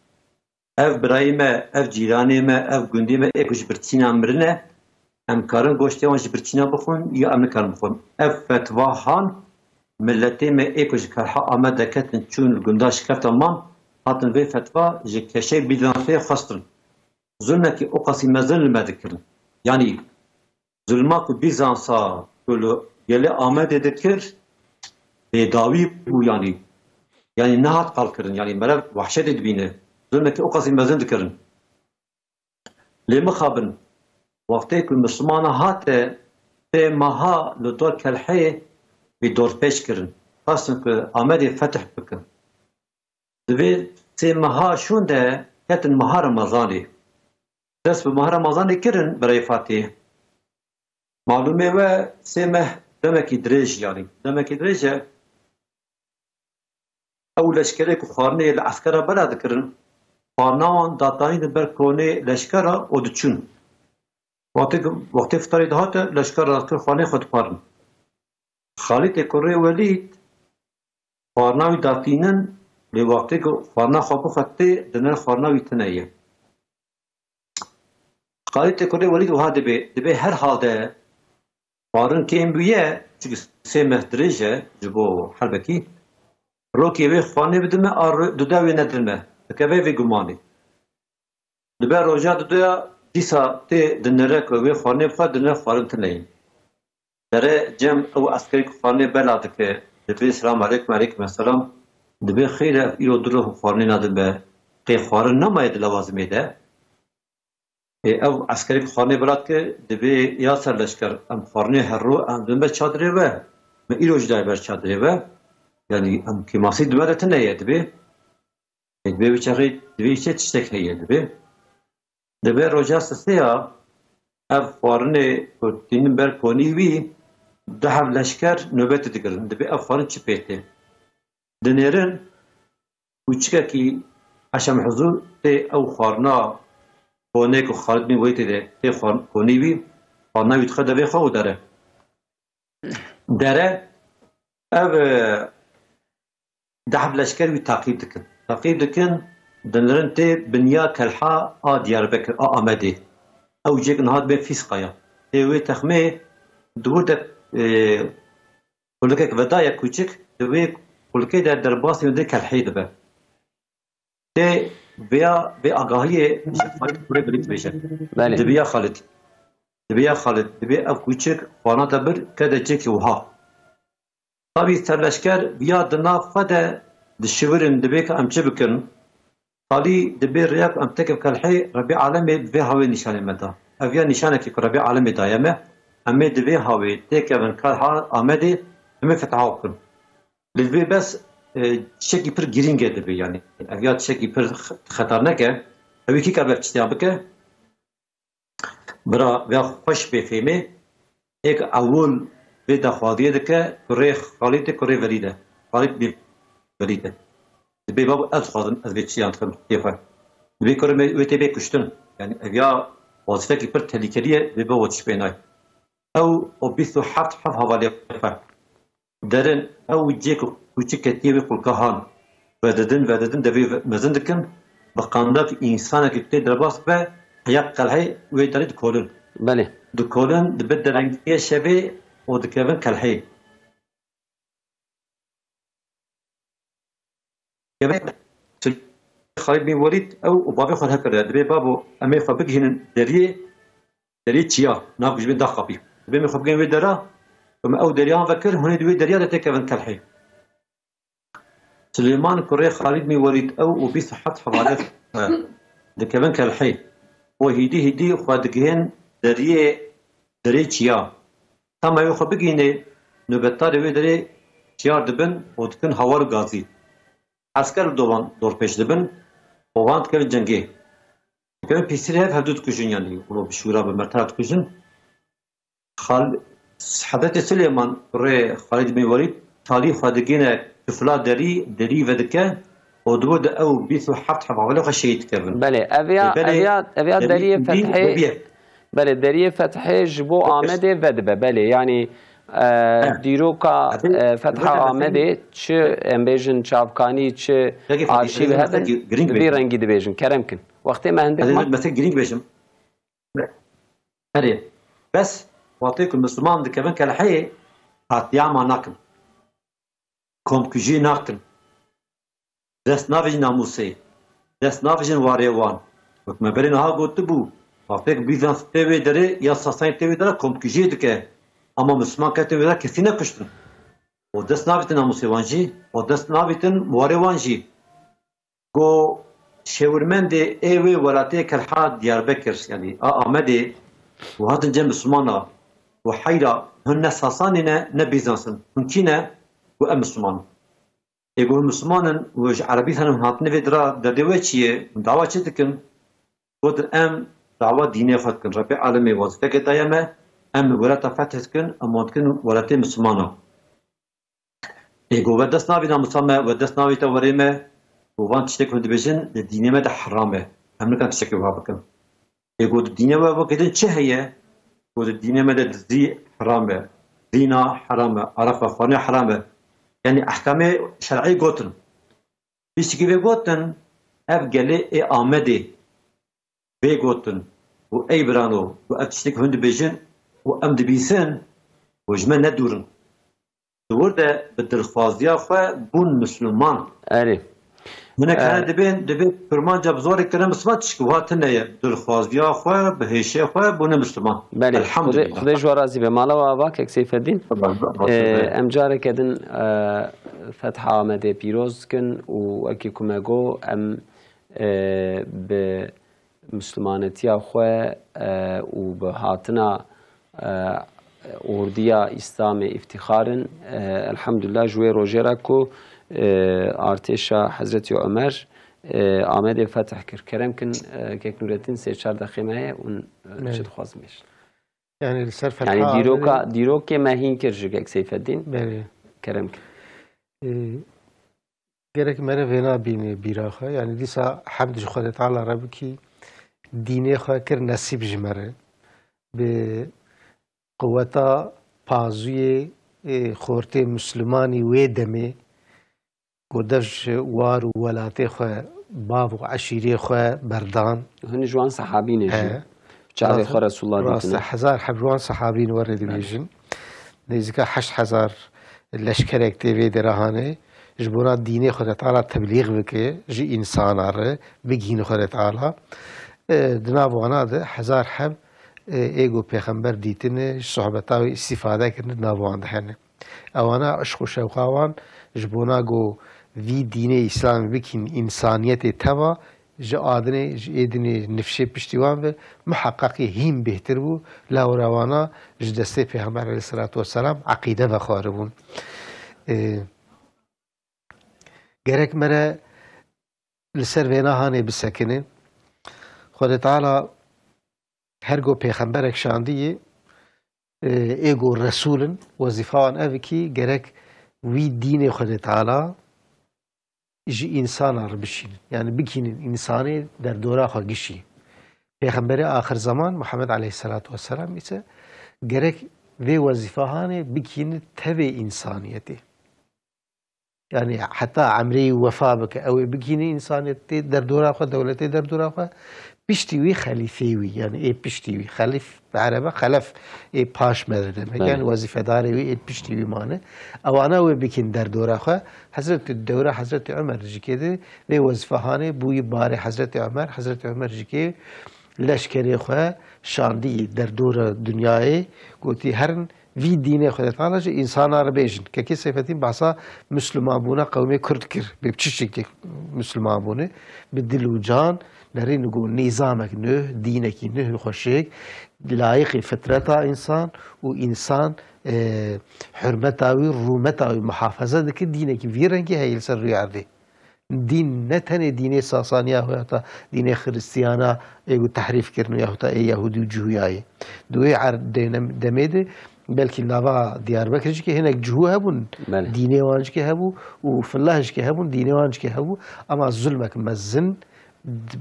Ev birayê me, ev cîranê me, ev gundê me ê ku ji birçîna mirine, em karin goştê wan ji birçîna bixwin ya em nikarin bixwin? Ev fetva han miletê me ê ku ji Kelha Amed deketin çûn li gunda şikefta man, hatin vê fetva ji keşê Bîzansê xwestin. Zulmekî o qasî mezin li me dikirin. Yanî zulma ku Bîzansa ku li gelê Amedê dikir, bêdawî bû yanî. Yanî nehat qalkirin. Yanî meriv wehşetê dibîne. Zulmekî o qasî mezin dikirin. Lê mixabin, wextê ku Mislimana hate, sê meha li dor Kelheyê wî dorpêç kirin. Xwestin ku Amedê fetih bikin. Di vê sê meha şûn de ketin meha Remezanê. Dest bi meha Remezanê kirin birayê Fatihê. Malûmê we sê meh demekî dirêj, yanî demekî dirêj e. Ew leşkerê ku xwarinê li eskera bela dikirin, xwarina wan datanî di ber konê leşkera û diçûn. Wextê, wextê fitarê dihate, leşkera dikir xwarinê xwe diparin. Xalîtê kurê Welîd xwarina wî datînin, lê wextê ku xwarina xwe bixwetê, dinir xwarina wî tune ye. Xalîtê kurê Welîd wiha dibê, dibê her halde xwarin kêm bûye, çunke sê meh dirêj e ji bo herbekî, rokê wê xwarinê bidime, a ro-, duda wê nedime, dikeve vê gumanê. Dibe roja duduya dîsa tê dinire ku wê xwarinê bixwe, dinire xwarin tune ye. Dere cem ew eskerî ku xwarinê bela dike, dibê selam aleykum, aleykum selam. Dibê xêr e, îro du roh xwarinê nadin be. qê xwarin nemaye di lewazimê de. Ê, ew eskerê ku xwarinê bila dike, dibê ya serleşker, em xwarinê herro em dibin ber çadirê we, me îro jî daye ber çadirê we. Yanî em kêmasî di me de tune ye dibê. Ê, dibê wî çaxê, dibê îşte tiştek heye dibê. Dibê roja sisê ya ev xwarinê ku tînin ber konî wî, du heb leşker nobetê digirin. Dibê ev xwarin çi pê tê? Dinêrin, kûçikekî Eşem Huzûr tê ew xwarina konê ku Xalid bin Welîd tê de tê xwar-, konî wî, xwarina wî dixe devê xwe û dere. Dere, ev, e, deh leşker wî taqîb dikin. Taqîb dikin, dinêrin tê binya Kelha a Diyarbekir, a Amedê. Ew cêk niha dibe Fîsqaya. Tê wê texmê di wir de, e, Xulikek vedaye kûçik, di wê xulikê de derbasî wendê Kelhê dibe. Tê vêya, vê agahiyê ji Xalid kurê Velîd dibêje. Belê. Dibiya Xalid. Dibiya Xalid. Dibê ev kûçik xwana te bir, ke de cêkî wiha. Tabî serleşker viya di nav xwe de dişivirin, dibê ke em çi bikin? Talî dibê rêya ku em tekin Kelhê, Rebî Alemê bi vê hawê nîşanê me da. Ev ya nîşanekî ku Rebî Alemê daye me, em ê di vê hawê têkevin Kelha Amedê, em ê fetha bikin. Lê divê bes, e, tiştekî pir girîng e dibê, yanî. Ev ya tiştekî pir x-, xeternek e. Ew ê kî kar bi ev tiştiya bike? Bira, vêya xweş bê fêmê, êk ewil vê daxwaziyê dike, kurê Xalîdê, kurê Velîd e. Xalîd bin Velîd e. Dibê babo, ez dixwazim, ez vê çiyan dikim, tê xwe. Dibê kurê me wê tê bê kuştin. Yanî ev ya wazîfekî pir tehlikeli ye, dibê babo tişt pê nayê. Ew û bîst û heft hev hevalê xwe. Derin ew cê ku kûçik ketiye wê xulka han. Vedidin, vedidin, devê ve-, mezin dikin. Bi qandek însanekî ku tê derbas be, heya qelhê wê derê dikolin. Belê. Dikolin, dibe derengiyê şevê û dikevin qelhê. Kevin Xalid bin Welîd ew û bavê xwe hekirde. Dibê babo, em ê xwe bigihînin deriyê, deriyê çiya, nav ji bin daxapî. Dibê em ê xwe bigihînin wê dera, ku me ew deriyan vekir, hûn ê di wê deriya de têkevin qelhê. Silêman kurê Xalid bin Welîd ew û bîst û heft hevalê xwe dikevin kelhê û hîdî hîdî xwe digihên deriyê, derê çiya. Hema wê xwe bigihînê nobetdarê wê derê çiyar dibin û dikin hawar û gazî. Esker li dovan dorpêç dibin û van dikevin cengê. Dikevin pîsîrê hev, hevdu dikujin, yanî wilo bi şûra, bi mertera dikujin. Xal-, Hezretê Silêman kurê Xalid bin Welîd talî xwe digihîne kifla derî, derî vedike û di wir de ew bîst û heft hevalê xwe şehîd dikevin. Belê, ev ya, Belê, ev ya, ev ya derî deriyê hindî Fethê, deriyê. Belê, deriyê Fethê ji bo Belê. Amedê vedibe, belê, yanî, e, He. dîroka, Hezretê, e, Fetha hezretê Fethê Amedê, çi, em bêjin, çavkanî, çi Peki, Fethê, arşîv hezretê hebe, Fethê girîng bi vî bêjin. rengî dibêjin, kerem kin. Wextê me hindik Hezretê ma. Fethê girîng bêjim. Erê, bes wextê ku Misliman dikevin kelheyê, qetlîama nakin. Komkujiyê nakin. Dest navêjin namûsê. Dest navêjin warê wan. Wek me berê niha gotibû, wextê ku Bîzans tê wê derê ya Sasanî tê wê derê komkujiyê dike. Ama Misliman kete wê derê kesî nekuştin. Û dest navêtin namûsê wan jî, û dest navêtin warê wan jî. Ku şêwirmendê ê wê welatê Kelha Diyarbekir, yanî a Amedê, û hatin cem Mislimana, û heyra, hûn ne Sasanî ne, ne Bîzans in. Hûn kî ne? Û em Misliman in. Ê ku hûn Misliman in û ji Erebîstanê hûn hatine vê dira, derdê we çi ye? Hûn dawa çi dikin? Gotin, em dawa dînê xwe dikin. Rebê Alemê wezîfeke daye me, em welata fetih dikin, em wan dikin welatê Mislimana. Ê ku we dest navî namûsa me, we dest navî te werê me, ku van tiştek hûn dibêjin, di dînê me de heram e. Em nikan tiştekê wiha bikin. Ê ku di dînê we wekî din çi heye? Ku di dînê me de dizî heram e, zîna heram e, areq vexwarinê heram e. Yanî ehkamê şer'î gotin. Piştî vê gotin, ev gelê ê Amedê vê gotin û ey birano, û ev tiştek hûn dibêjin û em dibîsin û ji me nedûrin. Di wir de bi dilxwaziya xwe bûn Misliman. Erê. Hinek Ee, hene dibên, dibê kurmanca bi zorê kirin Misliman, tişkî wiha tune ye. Dilxwaziya xwe, bi hêşê xwe bûne Misliman. Belê. Elhamdulillah. Xwedê, Xwedê ji we razî be. Mala we ava, kek Seyfeddîn. Ee, em careke din, e, Fetha Amedê pîroz dikin û wekî ku me got, em e, bi Mislimanetiya xwe, e, û bi hatina, e, ordiya Îslamê îftîxar in. E, elhamdulillah ji wê rojê re ku, e, artêşa Hezretî Omer, e, Amedê fetih kir. Kerem kin, e, kek Nûretîn sê çar deqê me heye û, e, Belê. Çi dixwazim bêjim? Yani li ser Yani fetha dîroka, Amedê dîrokê me hîn kir ji kek Seyfeddîn. Belê. Kerem kin. E, Gerek mere vêna bîne bîra xwe. Yani dîsa hemd ji Xwedê Teala re bikî, dînê xwe kir nesîb ji me re. Bi quweta pazuyê, ê, xortê Mislimanî wê demê, ku dev ji war û welatê xwe, bav û eşîrê xwe berdan. Hin ji wan sehabî ne jî. He. Çavê Rast, xwe Resulullah rast e, dîtine. Hezar heb ji wan sehabîn were Belê. Dibêjin. Nêzîka heşt hezar leşkerek tê vê dera hanê. Ji bona dînê Xwedê Teala teblîx bike, ji însana re, bigihîne Xwedê Teala. E, di nav wana de hezar heb, e, ê ku pêxember dîtine, ji sohbeta wê îstîfade kirine, di nav wan de hene. Ewana eşq û şewqa wan ji bona ku vî dînê Îslamê bikîn, însaniyetê teva, ji adinê, ji ê dinê nifşê piştî wan ve miheqeqî hîn bêhtir bû. Lewra wana ji destê Pêxember aleyhisselatu vesselam eqîde vexwaribûn. Ê, gerek mere li ser vêna hanê bisekine. Xwedê Teala her ku pêxemberek şandiyê, e, ê ku resûl in, wezîfa wan ev kî gerek wî dînê Xwedê Teala ji însana re bişînin. Yani bikînin însanê derdora xwe gişî. Pêxemberê axir zeman Muhammed aleyhisselatu vesselam ise gerek vê wezîfa hanê bikînin tevê însaniyetê. Yani heta emrê wî wefa bike, ew ê bigihîne însaniyetê derdora xwe, dewletê derdora xwe, piştî wî xelîfê wî, yani ê piştî wî, xelîf bi erebe xelef, ê paş me de demek, Belê. Yani wezîfedarê wî ê piştî wî mane. Ewana wê bikin derdora xwe. Hezretî dewra Hezretî Omer jikê de vê wezîfa hanê bûyî barê Hezretî Omer, Hezretî Omer jikê leşkerê xwe şandî derdora dinyayê, gotî herin vî dînê Xwedê Teala ji însana re bêjin. Kekê Seyfetîn behsa Mislimanbûna qewmê Kurd kir. Bi çi şeklî Mislimanbûne? Bi dil û can, nerîn ku nîzamek nuh, dînekî nuh xweşik, layiqî fitreta însan û însan, e, hurmeta wî, rûmeta wî muhafaza dike, dînekî vî rengî heye li ser rûyê erdê. Dîn ne tenê dînê Sasaniya ya heta dînê Xiristiyana ê ku tehrîf kirin ya heta ê Yahudî û Cihuyayê. Di wê er-, dênem-, demê de belkî nava Diyarbekir jî ke hinek Cihu hebûn, Belê. Dînê wan jî ke hebû û fillah jî ke hebûn, dînê wan jî ke hebû. Ama zulmek mezin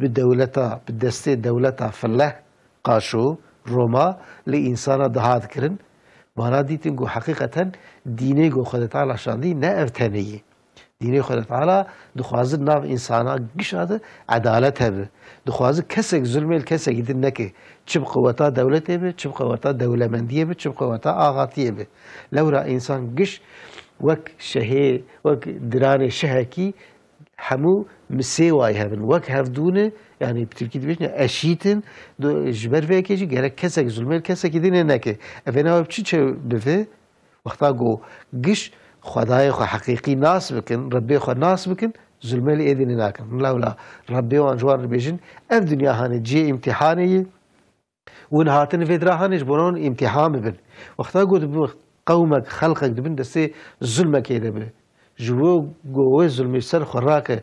bi dewleta, bi destê dewleta fillah, Qaşo, Roma li însana dihat kirin. Vana dîtin ku heqîqeten dînê ku Xwedê Teala şandî ne ev tenê ye. Dînê Xwedê Teala dixwaze nav însana gişa de edalet hebe. Dixwaze kesek zulmê li kesekî din neke. Çi bi qeweta dewletê be, çi bi qeweta dewlemendiyê be, çi bi qeweta axatiyê be. Lewra însan giş wek şehê, wek diranê şehekî hemû misê wayî hebin. Wek hevdû ne, yani bi tirkî dibêjin eşît in, do-, ji ber vê yekê jî gerek kesek zulmê li kesekî din neke. Evê nava bi çi çew bive? Wexta ku giş Xwedayê xwe heqîqî nas bikin, Rebbê xwe nas bikin, zulmê li êdî nakin. Lewla Rebbê wan ji wan re bêjin, ev dinya hanê cihê îmtîhanê ye, hûn hatin vê dira hanê ji bo hûn îmtîhan bibin. Wexta ku dibin qewmek, xelqek dibin destê zulmekê de be. Ji bo ku wê zulmê ser xwe rake,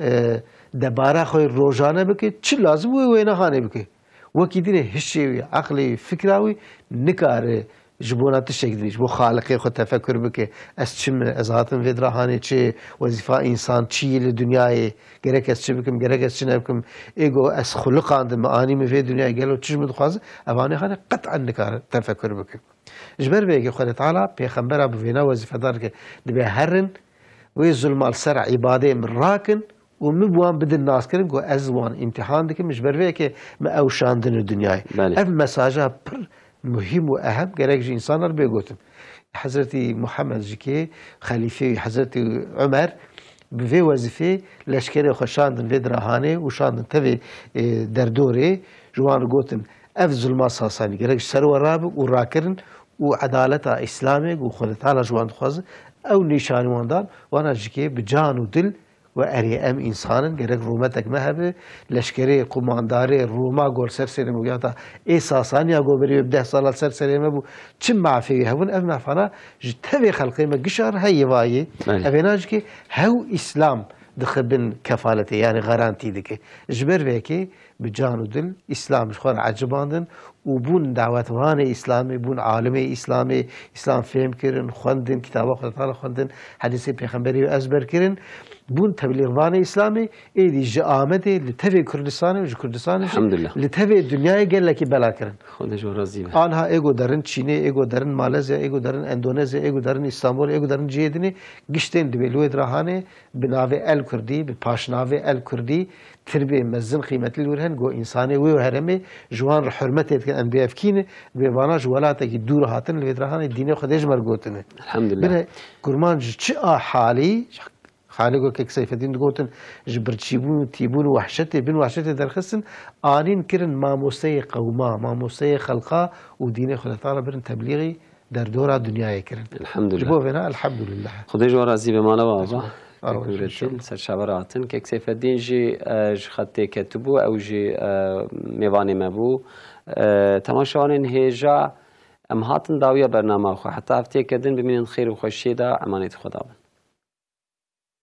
e, debara xwe rojane bike, çi lazim wê wêne hanê bike. Wekî din e hişê wî, eqlê wî, fikra wî nikare ji bona tiştek din, ji bo Xaliqê xwe tefekur bike. Ez çi me, ez hatim vê dira hanê çi, wezîfa însan çi ye li dinyayê, gerek ez çi bikim, gerek ez çi nebikim. Ê go ez xuliqandim, anî min vê dinyayê, gelo çi ji min dixwaze? Evanê hanê qet'en nikare tefekur bike. Ji ber vê yekê Xwedê Teala pêxembera bi vêna wezîfedar dike, dibe herin, wê zulma li ser îbadê min rakin û min bi wan bidin naskirin ku ez wan îmtîhan dikim, ji ber vê yekê min ew şandin li dinyayê. Belê. Ev mesaja pir muhîm û ehem gerek ji însanan re bê gotin. Hezretî Muhammed jî kê xelîfê wî Hezretî Omer bi vê wezîfê leşkerê xwe şandin vê dirahanê û şandin tevê, e, derdorê, ji wan re gotin, ev zulma Sasanî gerek ji ser we rabe û rakirin û edaleta Îslamê ku Xwedê Teala ji wan dixwaze, ew nîşanî wan dan, wana jî kê bi can û dil We erê em însan in, gerek rûmetek me hebe, leşkerê, qumandarê Rûma gor ser serê me bû, ya da ê Sasaniya go berê wê bi deh sala ser serê me bû, çi mafê wî hebûn, ev mafana ji tevê xelqê me gişa re heye vayê. Belê. Evêna jî ki hew Îslam dixe bin kefaletê, yani garantî dike. Ji ber vê yekê bi can û dil Îslam ji xwe re ecibandin û bûn dawetvanê Îslamê, bûn alimê Îslamê, Îslam fêm kirin, xwendin, kitaba Xwedê Teala xwendin, hedîsê Pêxemberî wê ezber kirin, bûn teblîxvanê Îslamê, êdî ji Amedê li tevê Kurdistanê û ji Kurdistanê jî Elhamdulillah. Li tevê dinyayê gelekî bela kirin. Xwedê ji we razî be. Anha êgo derin Çînê, êgo derin Malezya, êgo derin Endonezya, êgo derin Îstanbul, êgo derin cihê dinê, giştên dibê li wê dirahanê bi navê El Kurdî, bi paşnavê El Kurdî, tirbê mezin qîmetli li wir hen, go însanê wê heremê ji wan re hurmetê dikin, em bêevkî ne, dibê vana ji welatekî dûr hatin, li vê dirahanê dînê Xwedê ji me re gotine. Elhamdulillah. Bine, kurmanc ji çi a halî, halê go kek Seyfeddîn digotin, ji birçîbûn û tîbûn û wehşetê, bin wehşetê derxistin, anîn kirin mamosteyê qewma, mamosteyê xelqa û dînê Xwedê Teala birin teblîxî derdora dinyayê kirin. Elhamdulillah. Ji bo vêna elhamdulillah. Xwedê ji we razî be, mala we ava. Ava, Kek Nurettin, inşallah. Ser çava re hatin. Kek Seyfeddîn jî, e, ji xetê ketibû, ew jî, e, mêvanê me bû. E, temaşevanên hêja, em hatin dawiya bernama xwe. Heta hefteyeke din bimînin xêr û xweşiyê de, emanetî Xweda bin.